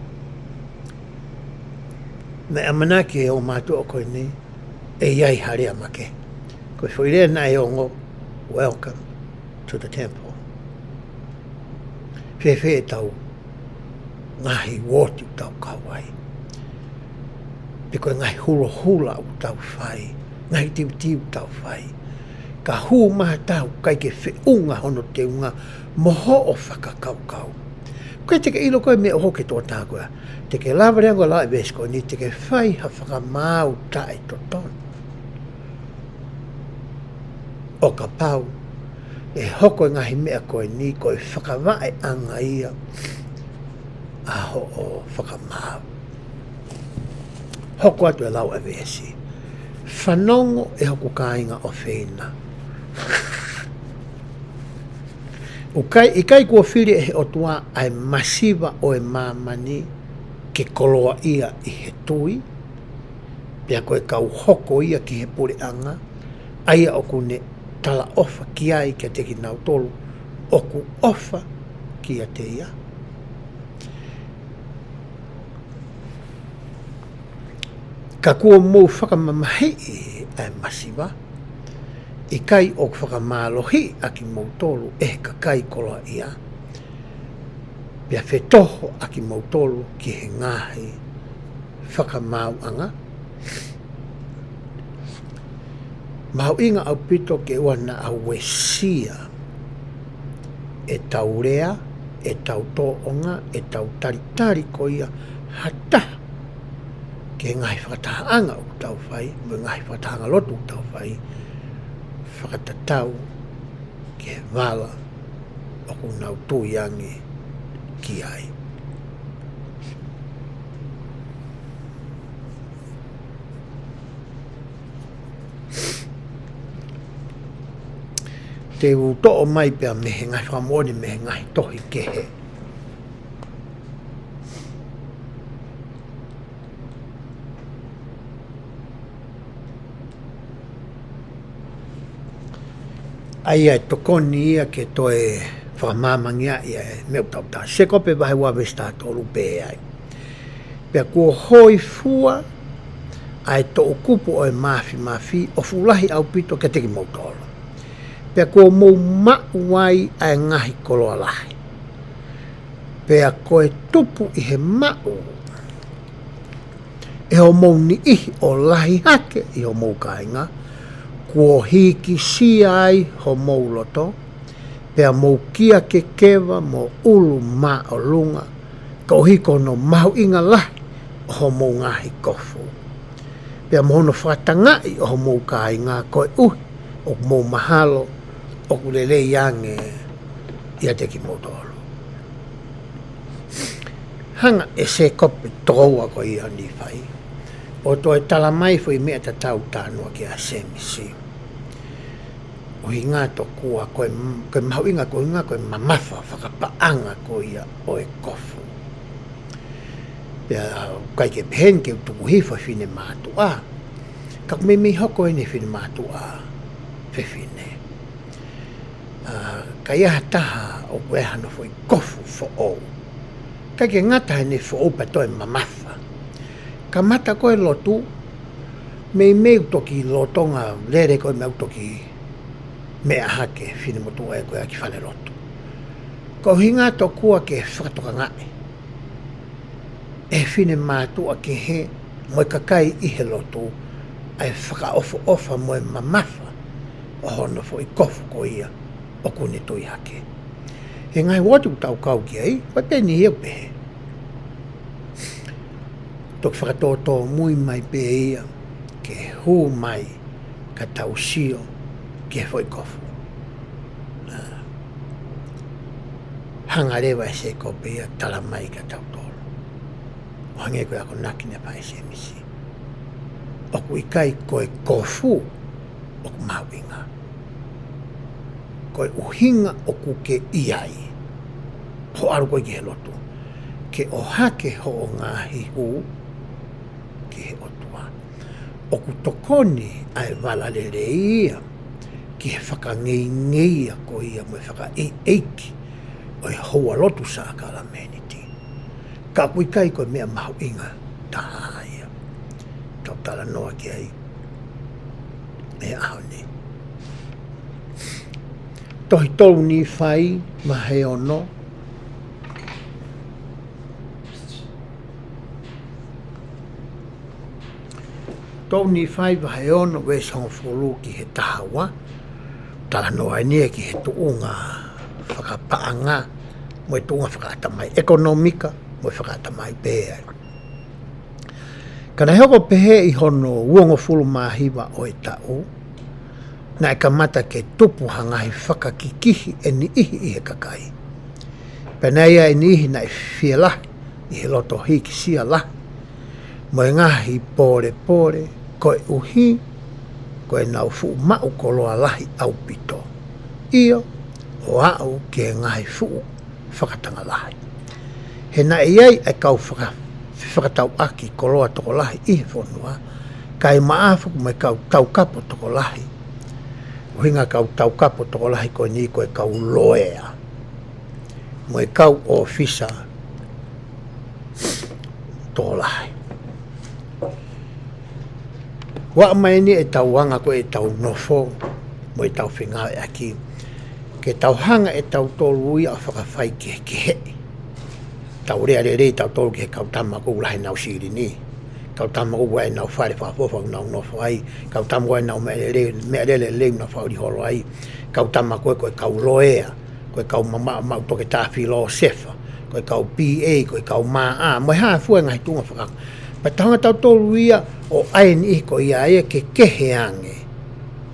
Naʻe ʻamanaki ʻe he ongo mātuʻa ko eni ʻe ʻi ai ha lea makehe. Ko e foʻi lea naʻe ongo, "Welcome to the temple." Fēfē ʻetau ngaahi uooti ʻoku tau kau ai, pe ko e ngaahi hulohula ʻoku tau fai, ngaahi tivitivi ʻoku tau fai, ka hū mai ha taha ʻoku ʻikai ke feʻunga hono teunga mo hoʻo fakakaukau. ʻOku ʻikai te ke ʻilo koe meʻa ʻoku hoko ki he tokotaha ko ia. Te ke lava leva ʻo lau e veesi ko eni, te ke fai ha fakamaau taʻetotonu. ʻO kapau ʻe hoko e ngaahi meʻa ko eni ko e fakavaʻeʻanga ia ʻa hoʻo fakamaau. Hoko atu e lau e veesi. Fanongo ʻe hoku kāinga ʻofeina. ʻOku ʻikai, ʻikai kuo fili ʻe he ʻOtua ʻa e masiva ʻo e māmani ke koloaʻia ʻi he tui, pea ko e kau hoko ia ki he puleʻanga, ʻa ia ʻoku ne talaʻofa ki ai kiate kinautolu ʻoku ʻofa kiate ia. Ka kuo mou fakamamahiʻi ʻa e masiva, ʻikai ʻoku fakamālohiʻi ʻa kimoutolu ʻe he kakai koloaʻia, pea fetoho ʻa kimoutolu ki he ngaahi fakamaauʻanga. Mahuʻinga ʻaupito ke ʻoua naʻa uesia ʻetau lea, ʻetau tōʻonga, ʻetau talitali ko ia ha taha ki he ngaahi fakatahaʻanga ʻoku tau fai, mo e ngaahi fakatahaʻanga lotu ʻoku tau fai, fakatatau ki he vala ʻoku nau tui ange ki ai. Te u toʻo mai pea mei he ngaahi fakamoʻoni mei he ngaahi tohi kehe. ʻA ia ʻe tokoni ia ke toe fakamāmangia ia e meʻa ʻoku tau tā. Sēkope vahe ua veesi taha tolu pehē ai. Pea kuo hōifua ʻa e toʻukupu ʻo e māfimafi ʻo fuʻu lahi ʻaupito kiate kimoutolu. Pea kuo mou maʻu ai ʻa e ngaahi koloa lahi. Pea ko e tupu ʻi he maʻu ʻe hoʻomou niʻihi ʻo lahi hake ʻi hoʻomou kāinga, kuo hikisia ai homou loto, pea mou kia kekeva mo ʻulu māʻolunga, koeʻuhi ko hono mahuʻinga lahi ʻo hoʻomou ngaahi kofu. Pea mo hono fakatangaʻi ʻo homou kāinga koeʻuhi ʻoku mou mahalo ʻoku lelei ange ʻiate kimoutolu. Hanga ʻe Sēkope tokoua ko ia ʻo Nīfai ʻo toe tala mai foʻi meʻa tatau tānoa kia Sēmisi. ʻUhinga tokua ko e, ko e mahuʻinga ko e ʻuhinga ko e mamafa fakapaʻanga ko ia ʻo e kofu. Pea ʻikai ke pehē ni ke u tuku hifo e finemātuʻa, ka ʻoku meimei hoko eni e finemātuʻa fefine. ʻA, ka ʻi ai ha taha ʻoku ʻi ai hano foʻi kofu foʻou, ʻikai ke ngata heʻene foʻou pea toe mamafa. Kamata ko e lotu, meimei ʻoku toki lolotonga lele ko e meʻa ʻoku toki meʻa hake e finemotuʻa ko ia ki falelotu. Ko e ʻuhinga tokua ke fakatokangaʻi ʻe he finemātuʻa kehe mo e kakai ʻi he lotu ʻa e fakaʻofoʻofa mo e mamafa ʻo hono foʻi kofu ko ia ʻoku ne tui hake. He ngaahi uooti ʻoku tau kau ki ai, ko e peni ia ʻoku pehē. Toki fakatōtōmui mai pē ia ke hū mai ka tau sio ki he foʻi kofu. ʻA, hanga leva ʻe Sēkope ia ʻo tala mai kia tautolu, ʻo hangē ko e akonaki naʻe fai ʻe Sēmisi, ʻoku ʻikai ko e kofu ʻoku mahuʻinga. Ko e ʻuhinga ʻoku ke ʻi ai, hoʻo ʻalu ko ē ki he lotu, ke ʻohake hoʻo ngaahi hū ki he ʻOtua. ʻOku tokoni ʻa e vala lelei ia ki he fakangeingeia ko ia mo e fakaʻeiʻeiki ʻo e houalotu sākalameniti. Ka ʻoku ʻikai ko e meʻa mahuʻinga taha ia ʻoku tau talanoa ki ai he ʻaho ni. Tohi tolu Nīfai vahe ono. Tolu Nīfai vahe ono veesi hongofulu ki he taha ua. Talanoa eni ia ki he tuʻunga fakapaʻanga mo e tuʻunga fakaʻatamai, ʻekonōmika mo e fakaʻatamai pē. Ka naʻe hoko ʻo pehē ʻi hono uongofulu mā hiva ʻo e taʻu, naʻe kamata ke tupu ha ngaahi fakakikihi ʻe niʻihi ʻi he kakai. Pea naʻe ʻi ai e niʻihi naʻe fielahi ʻi he loto hīkisia lahi mo e ngaahi pōlepole, koeʻuhi ko ʻenau fuʻu maʻu koloa lahi ʻaupito, ʻio, ʻo aʻu ki he ngaahi fuʻu fakatanga lahi. He naʻe ʻi ai ʻa e kau faka-, fefakatauʻaki koloa tokolahi ʻi he fonua, kae ʻumaʻā foki mo e kau taukapo tokolahi. ʻUhinga kau taukapo tokolahi ko eni ko e kau loea mo e kau ʻōfisa tokolahi. Ua mai eni ʻetau anga ko ē ʻetau nofo mo ʻetau fengāueʻaki, ke tau hanga ʻe tautolu ia ʻo fakafaikehekeheʻi. Tau lea lelei tautolu ki he kau tama ʻoku lahi ʻenau silini, kau tama ʻoku ʻi ai ʻenau fale fakaʻofoʻofa ʻoku nau nofo ai, kau tama ʻoku ʻi ai ʻenau meʻalele, meʻalele lelei ʻoku nau fakaʻuli holo ai, kau tama ko ē ko e kau loea, ko e kau mamaʻo maʻu toketā filōsefa, ko e kau P A, ko e kau M A, mo e hā fua e ngaahi tuʻunga faka-. Pea tau hanga tautolu ia ʻo ʻai e niʻihi ko ia ia ke kehe ange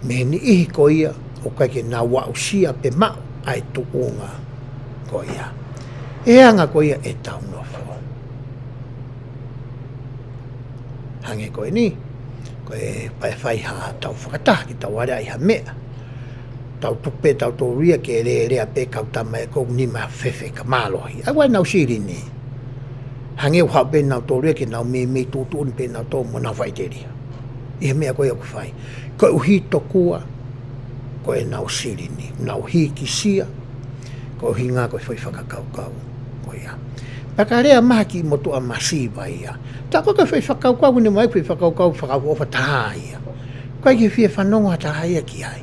mei he niʻihi ko ia ʻoku ʻikai ke nau aʻusia pe maʻu ʻa e tuʻunga ko ia. E anga ko ia ʻetau nofo. Hangē ko eni, ko e pea fai ha tau fakataha ke tau aleaʻi ha meʻa, tau tuku pē tautolu ia ke lelea pē kau tama ē ʻoku nima fefe ka mālohi. ʻA ia ʻoku ʻi ai ʻenau silini. Hangē ʻoku haʻu pē nautolu ia ke nau meimei tuʻutuʻuni pē nautolu mo nau faʻiteliha ʻi he meʻa ko ia ʻoku fai. Koeʻuhi tokua ko ʻenau silini, nau hīkisia, ko e ʻuhinga ko e foʻi fakakaukau ko ia. Pea ka lea mai ha kiʻi motuʻa masiva ia, tā ko e foʻi fakakaukau ʻoku ne ʻomai, foʻi fakakaukau fakaʻofoʻofa taha ia. ʻOku ʻikai ke fie fanongo ha taha ia ki ai.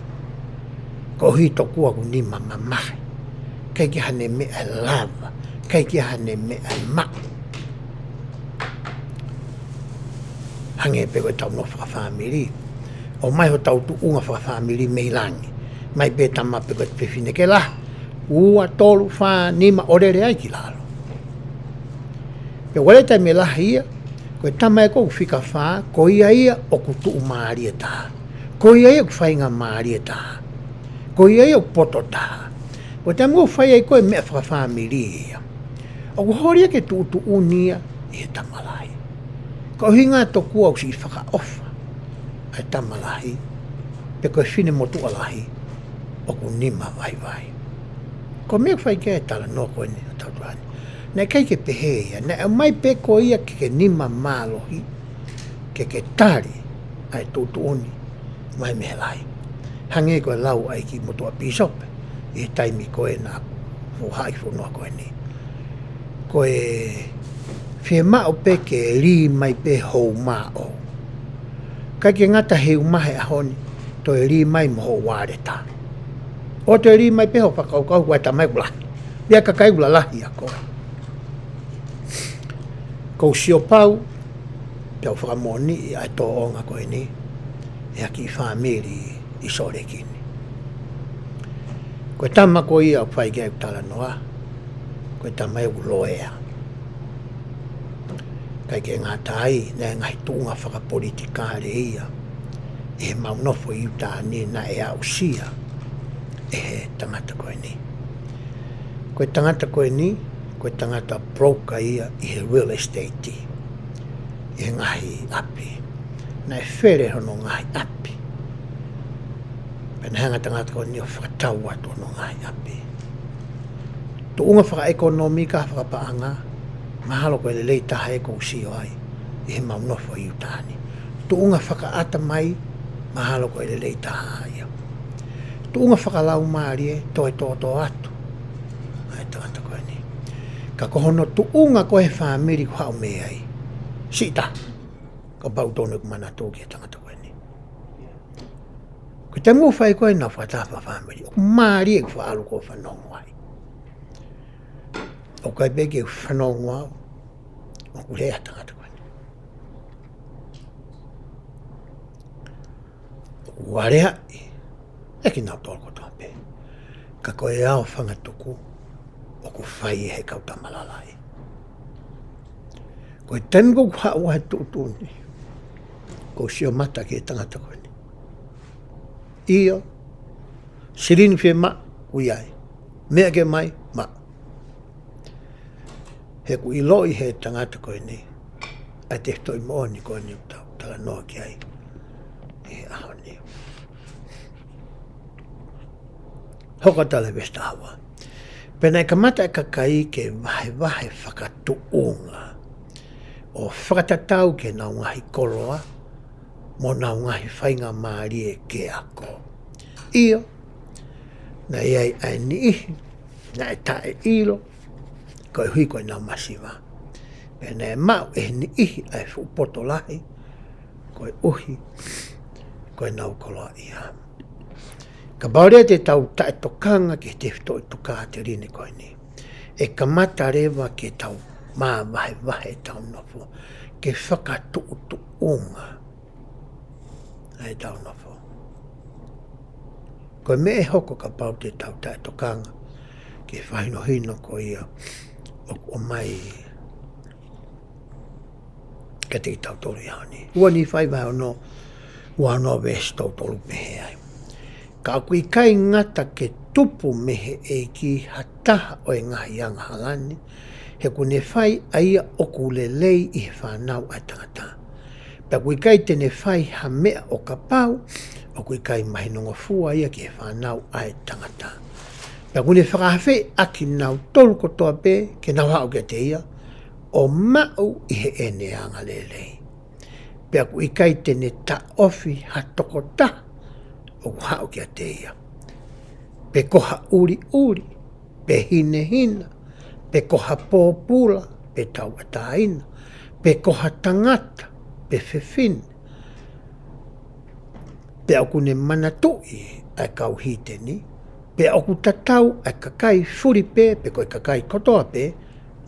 Koeʻuhi tokua ʻoku nima mamahi, ʻikai ke ʻi ai haʻane meʻa ʻe lava, ʻikai ke ʻi ai haʻane meʻa ʻe maʻu. Hangē pē ko ʻetau nofo fakafāmili. ʻOmai hotau tuʻunga fakafāmili mei langi. Mai pē tama pe ko e fefine ke lahi, ua, tolu, fā, nima, ʻo lele ai ki lalo. Pea ʻoku ʻi ai e taimi lahi ia, ko e tama ē ʻoku fika fā, ko ia ia ʻoku tuʻumālie taha, ko ia ia ʻoku faingamālie taha, ko ia ia ʻoku poto taha. Ko e taimi ʻoku fai ai ko ē meʻa fakafāmili ia, ʻoku holi ia ke tuʻutuʻuni ia ʻi he tama lahi. Ko e ʻuhinga tokua ʻoku siʻi fakaʻofa ʻa e tama lahi pe ko e finemotuʻa lahi ʻoku nima vaivai. Ko e meʻa ʻoku fai ki ai e talanoa ko eni ʻa e tautuhani. Naʻe ʻikai ke pehē ia, naʻe ʻomai pē ko ia ke ke nima mālohi, ke ke tali ʻa e tuʻutuʻuni mai mei he lahi. Hangē ko e lau ʻa e kiʻi motuʻa pīsope ʻi he taimi ko ē naʻa ku haʻi fonua ko eni. Ko e fiemaʻu pē ke lī mai pē hoʻo uma. ʻIkai ke ngata he uma he ʻaho ni, toe lī mai mo hoʻo ualeta. ʻO toe lī mai pē hoʻo fakakaukau, ʻoku ʻi ai e tamai ʻoku lahi. ʻI ai e kakai ʻoku lalahi ʻia koe. Ko u sio pau, pea u fakamoʻoniʻi ʻa e tōʻonga ko eni ʻe ha kiʻi fāmili ʻi Sōleki ni. Ko e tama ko ia ʻoku fai ki ai ʻeku talanoa, ko e tama ia ʻoku loea. ʻIkai ke ngata ai, naʻe ngaahi tuʻunga fakapolitikale ia ʻi heʻemau nofo ʻi ʻIutā ni naʻe aʻusia ʻe he tangata ko eni. Ko e tangata ko eni, ko e tangata broker ia ʻi he real estate, ʻi he ngaahi ʻapi. Naʻe fele hono ngaahi ʻapi. Pea naʻe hanga ʻe he tangata ko eni ʻo fakatau atu hono ngaahi ʻapi. Tuʻunga fakaʻekonōmika, fakapaʻanga, mahalo ko e lelei taha ʻoku ou sio ai ʻi heʻemau nofo ʻi ʻIutā ni. Tuʻunga fakaʻatamai, mahalo ko e lelei taha ia. Tuʻunga fakalaumālie, toe tōtō atu ʻa e tangata ko eni. Ka ko hono tuʻunga ko e fāmili ʻoku haʻu mei ai, siʻi taha, kapau ʻoku totonu ke manatu ki he tangata ko eni. Ko e taimi ʻoku fai ko ē ʻenau fakataha fakafāmili, ʻoku mālie ʻeku fakaʻalu ko ē ʻo fanongo ai. ʻOku ʻikai pē ke u fanongo au, ʻoku lea ʻa e tangata ko eni. ʻOku aleaʻi ʻe kinautolu kotoa pē. Ka ko e ao fangatuku ʻoku fai ʻe he kau tama lalahi. Ko e taimi ʻoku haʻu ai e tuʻutuʻuni, ʻoku ou sio mata ki he tangata ko eni. ʻIo, silini fiemaʻu, ʻoku ʻi ai. Meʻa ke ʻomai, maʻu. He ʻoku ʻiloʻi ʻe he tangata ko eni ʻa e tefitoʻi moʻoni ko eni ʻoku tau talanoa ki ai ʻi he ʻaho ni. Hoko atu e veesi taha ua. Pea naʻe kamata e kakai ke vahevahe fakatuʻunga, ʻo fakatatau ki heʻenau ngaahi koloa mo ʻenau ngaahi faingamālie ke ako. ʻIo, naʻe ʻi ai ʻa e niʻihi naʻe taʻeʻilo koeʻuhi ko ʻenau masiva. Pea naʻe maʻu ʻe he niʻihi ʻa e fuʻu poto lahi koeʻuhi ko ʻenau koloaʻia. Kapau leva te tau taʻetokanga ki he tefitoʻi tokāteline ko eni, ʻe kamata leva ke tau māvahevahe ʻetau nofo, ke fakatuʻutuʻunga ʻa ʻetau nofo. Ko e meʻa ʻe hoko kapau te tau taʻetokanga ki he fakahinohino ko ia ʻoku ʻomai kiate kitautolu ʻi he ʻaho ni. Ua Nīfai vahe ono, ua ono veesi tolu tolu pehē ai. Ka ʻoku ʻikai ngata ke tupu mei he ʻEiki ha taha ʻo e ngaahi angahala ni, he ʻoku ne fai ʻa ia ʻoku lelei ʻi he fānau ʻa e tangata. Pea ʻoku ʻikai te ne fai ha meʻa ʻo kapau ʻoku ʻikai mahinongofua ia ki he fānau ʻa e tangata. Pea ʻoku ne fakaafeʻi ʻa kinautolu kotoa pē ke nau haʻu kiate ia, ʻo maʻu ʻi heʻene angalelei. Pea ʻoku ʻikai te ne taʻofi ha tokotaha ʻoku haʻu kiate ia, pe ko ha ʻuliʻuli, pe hinehina, pe ko ha pōpula, pe tauʻatāina, pe ko ha tangata, pe fefine. Pea ʻoku ne manatuʻi ʻa e kau hīteni, pea ʻoku tatau ʻa e kakai fulipē, pe ko e kakai kotoa pē,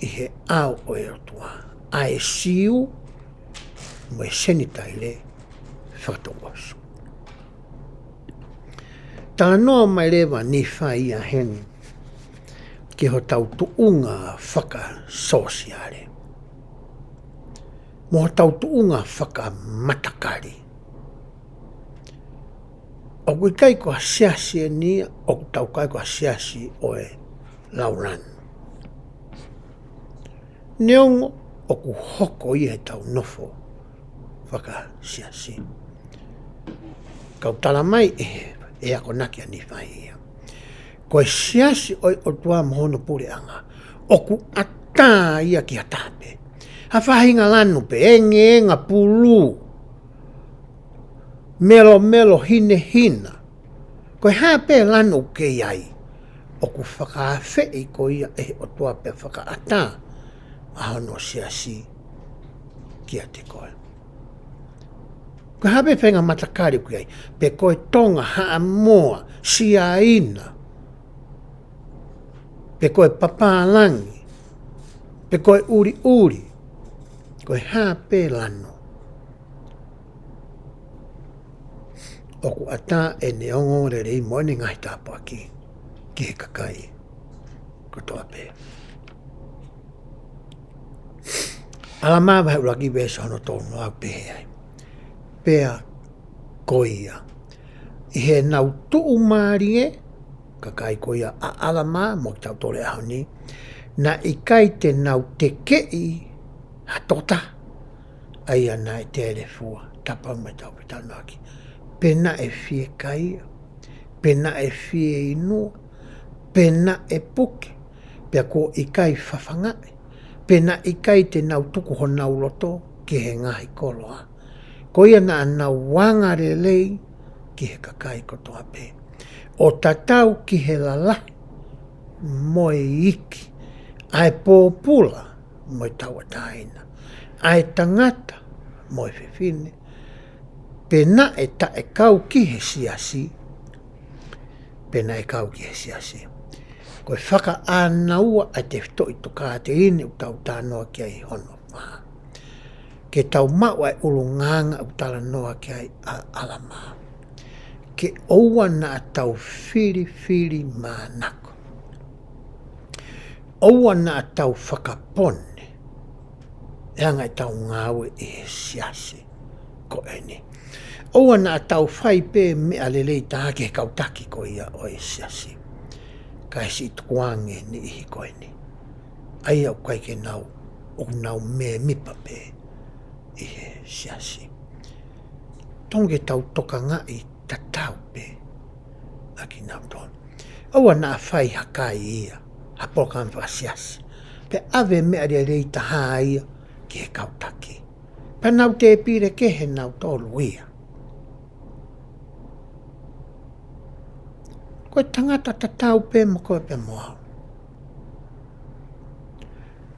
ʻi he ʻao ʻo e ʻOtua, ʻa e Siu mo e Senitaile fakatouʻosi. Talanoa mai leva ʻa Nīfai ia heni ki hotau tuʻunga fakasōsiale mo hotau tuʻunga fakamatakali. ʻOku ʻikai ko ha siasi eni ia ʻoku tau kai ko ha siasi ʻo e laulanu. Neongo ʻoku hoko ia heʻetau nofo fakasiasi, ka ʻoku tala mai ʻe he, ʻe he akonaki ʻa Nīfai ia, Ko e siasi ʻo e ʻOtua mo hono puleʻanga, ʻoku ʻatā ia ki ha taha pē. Ha faʻahinga lanu pē, engenga, pulū, melomelo, hinehina. Ko e hā pē lanu ʻoku ke ʻi ai, ʻoku fakaafeʻi koe ia ʻe he ʻOtua pea fakaʻatā ʻa hono siasi kiate koe. Ko e hā pē faʻahinga matakali ʻoku ke ʻi ai, pe ko e Tonga, Haʻamoa, Siaina, pe ko e papālangi, pe ko e ʻuliʻuli, ko e hā pē lanu, ʻoku ʻatā ʻene ongoongolelei mo ʻene ngaahi tāpuaki ki he kakai kotoa pē. ʻAlamā vahe ʻuluaki veesi hono tolu noa ʻoku pehē ai: Pea ko ia, ʻi heʻenau tuʻumālie, kakai ko ia ʻa ʻAlamā mo kitautolu he ʻaho ni, naʻe ʻikai te nau tekeʻi ha tokotaha, ʻa ia naʻe telefua, tapa mai tau pe tau noaki, pe naʻe fiekaia, pe naʻe fieinua, pe naʻe puke, pea kuo ʻikai fafangaʻi, pe naʻe ʻikai te nau tuku honau loto ki he ngaahi koloa. Ko ia naʻa nau angalelei ki he kakai kotoa pē, ʻo tatau ki he lalahi mo e iiki, ʻa e pōpula mo e tauʻatāina, ʻa e tangata mo e fefine, pe naʻe taʻekau ki he siasi, pe naʻe kau ki he siasi. Ko e fakaʻānaua ʻa e tefitoʻi tokāteline ʻoku tau talanoa ki ai hono fā. Ke tau maʻu ʻa e ʻulungaanga ʻoku talanoa ki ai ʻa ʻAlamā. Ke ʻoua naʻa tau filifilimānako. ʻOua naʻa tau fakapone ʻe anga ʻetau ngāue ʻi he siasi ko eni. ʻOua naʻa tau fai pē meʻa lelei taha ki he kau taki ko ia ʻo e siasi, kae siʻi tukuange e niʻihi ko eni, ʻa ia ʻoku ʻikai ke nau, ʻoku nau mēmipa pē ʻi he siasi. Totonu ke tau tokangaʻi tatau pē ʻa kinautolu. ʻOua naʻa fai ha kai ia, ha polokalama fakasiasi, pea ʻave meʻa lelei taha ia ki he kau taki, pea nau tēpile kehe nautolu ia. Ko e tangata tatau pē mo koe pea mo au.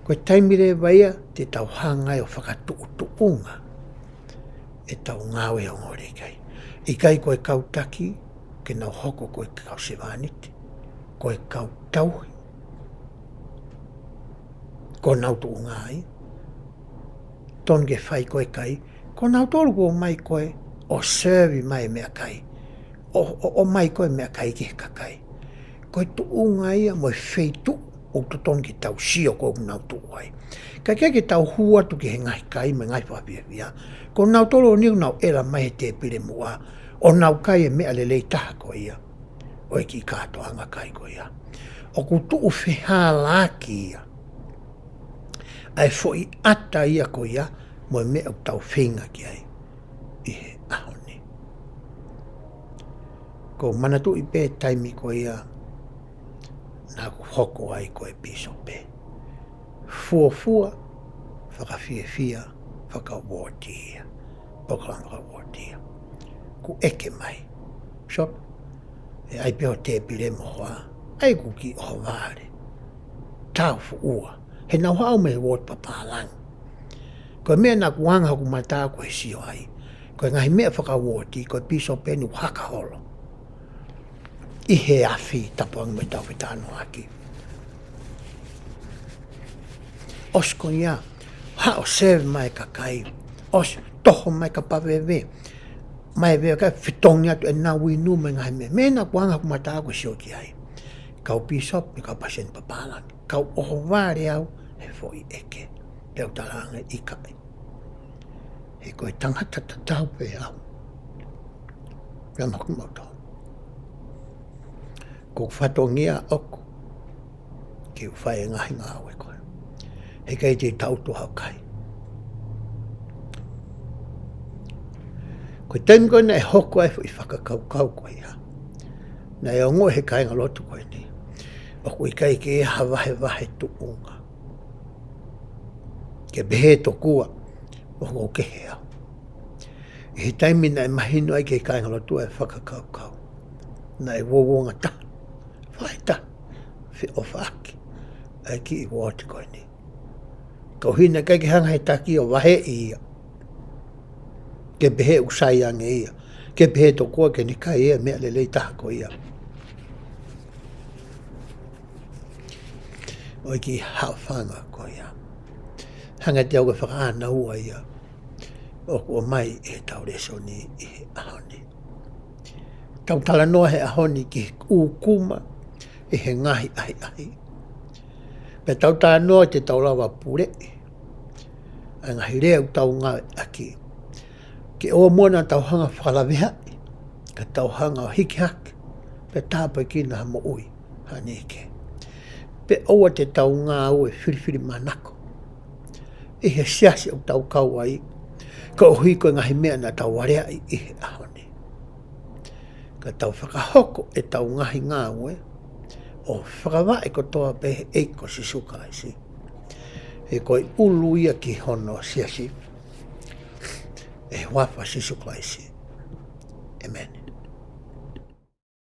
Ko e taimi leva ia te tau hanga ai ʻo fakatuʻutuʻunga ʻetau ngāue ʻo ngolei kai. ʻIkai ko e kau taki ke nau hoko ko e kau sevāniti, ko e kau tauhi. Ko nau tuʻunga ai, totonu ke fai ko e kai, ko nautolu kuo ʻomai ko ē ʻo serve mai e meʻakai, ʻo, ʻo, ʻomai ko ē meʻakai ki he kakai. Ko e tuʻunga ia mo e feituʻu ʻoku totonu ke tau sio ko ē ʻoku nau tuʻu ai. Kae ʻikai ke tau hū atu ki he ngaahi kai mo e ngaahi fakafiefia, ko nautolu ʻoku nau ʻela mai he tēpile muʻa ʻo nau kai e meʻa lelei taha ko ia ʻo e kiʻi kātoanga kai ko ia. ʻOku tuʻu fehālaaki ia ʻa e foʻi ʻata ia ko ia mo e meʻa ʻoku tau feinga ki ai ʻi he ʻaho ni. ʻOku ou manatuʻi pē taimi ko ia naʻa ku hoko ai ko e pīsope. Fuofua fakafiefia fakauooti ia, polokalama fakauooti ia. Kuo ʻeke mai, "Pīsope, ʻe ʻi ai pē ho tēpile mo hoa?" "ʻAi, ʻoku kiʻi ʻohovale, tau fuʻua." He naʻa ku haʻu mei he uooti papālangi. Ko e meʻa naʻa ku anga hoku mata ʻo sio ai, ko e ngaahi meʻa fakauooti, ko e pīsope eni ʻoku haka holo ʻi he afi, tapu ange mo e tau fetanoaki. ʻOsi ko ia, haʻu ʻo serve mai e kakai. ʻOsi, toho mai e kapa veve, mai e veve, kae fetongi atu ʻenau inu mo e ngaahi meʻa. Meʻa naʻa ku anga hoku mata ʻo sio ki ai. Kau pīsope, kau palesiteni papālangi, kau ʻohovale au he foʻi ʻeke. Pea u talaange, "ʻIkai." He ko e tangata tatau pē au pea mo kimoutolu. Ko e fatongia ʻoku ke u fai e ngaahi ngāue ko ē. He ʻikai te u tau tuʻu ʻo kai. Ko e taimi ko ē naʻe hoko ai e foʻi fakakaukau ko ia, Naʻe ongoʻi he kāingalotu ko eni ʻoku ʻikai ke ʻi ai ha vahevahe tuʻunga. Ke pehē tokua ʻoku ou kehe au. ʻI he taimi naʻe mahino ai ki he kāingalotu ʻa e fakakaukau, naʻe uouangataha, faʻahitaha, feʻofaʻaki ʻa e kiʻi uooti ko eni. Ka ʻoku ʻikai ke hanga he taki ʻo vaheʻi ia, ke pehē ʻoku sai ange ia, ke pehē tokua ke ne kai e meʻa lelei taha ko ia ʻo e kiʻi haʻofanga ko ia. Hanga ʻe au ke fakaʻānaua ia ʻoku ʻomai ʻe heʻetau lēsoni ʻi he ʻaho ni. Tau talanoa he ʻaho ni ki he ʻūkuma ʻi he ngaahi ʻahiʻahi. Pea tau talanoa te tau lava puleʻi ʻa e ngaahi lea ʻoku tau ngāueʻaki, ke ʻoua muʻa naʻa tau hanga fakalaveaʻi, ka tau hanga ʻo hiki hake, pea tāpuekina ha moʻui ha niʻihi kehe. Pea ʻoua te tau ngāue filifilimānako ʻi he siasi ʻoku tau kau ai, koeʻuhi ko e ngaahi meʻa naʻa tau aleaʻi ʻi he ʻaho ni. Ka tau fakahoko ʻetau ngaahi ngāue ʻo fakavaʻe kotoa pē he ʻEiki ko Sīsū Kalaisi. He ko e ʻulu ia ki hono siasi. ʻI he huafa ʻo Sīsū Kalaisi, ʻēmeni.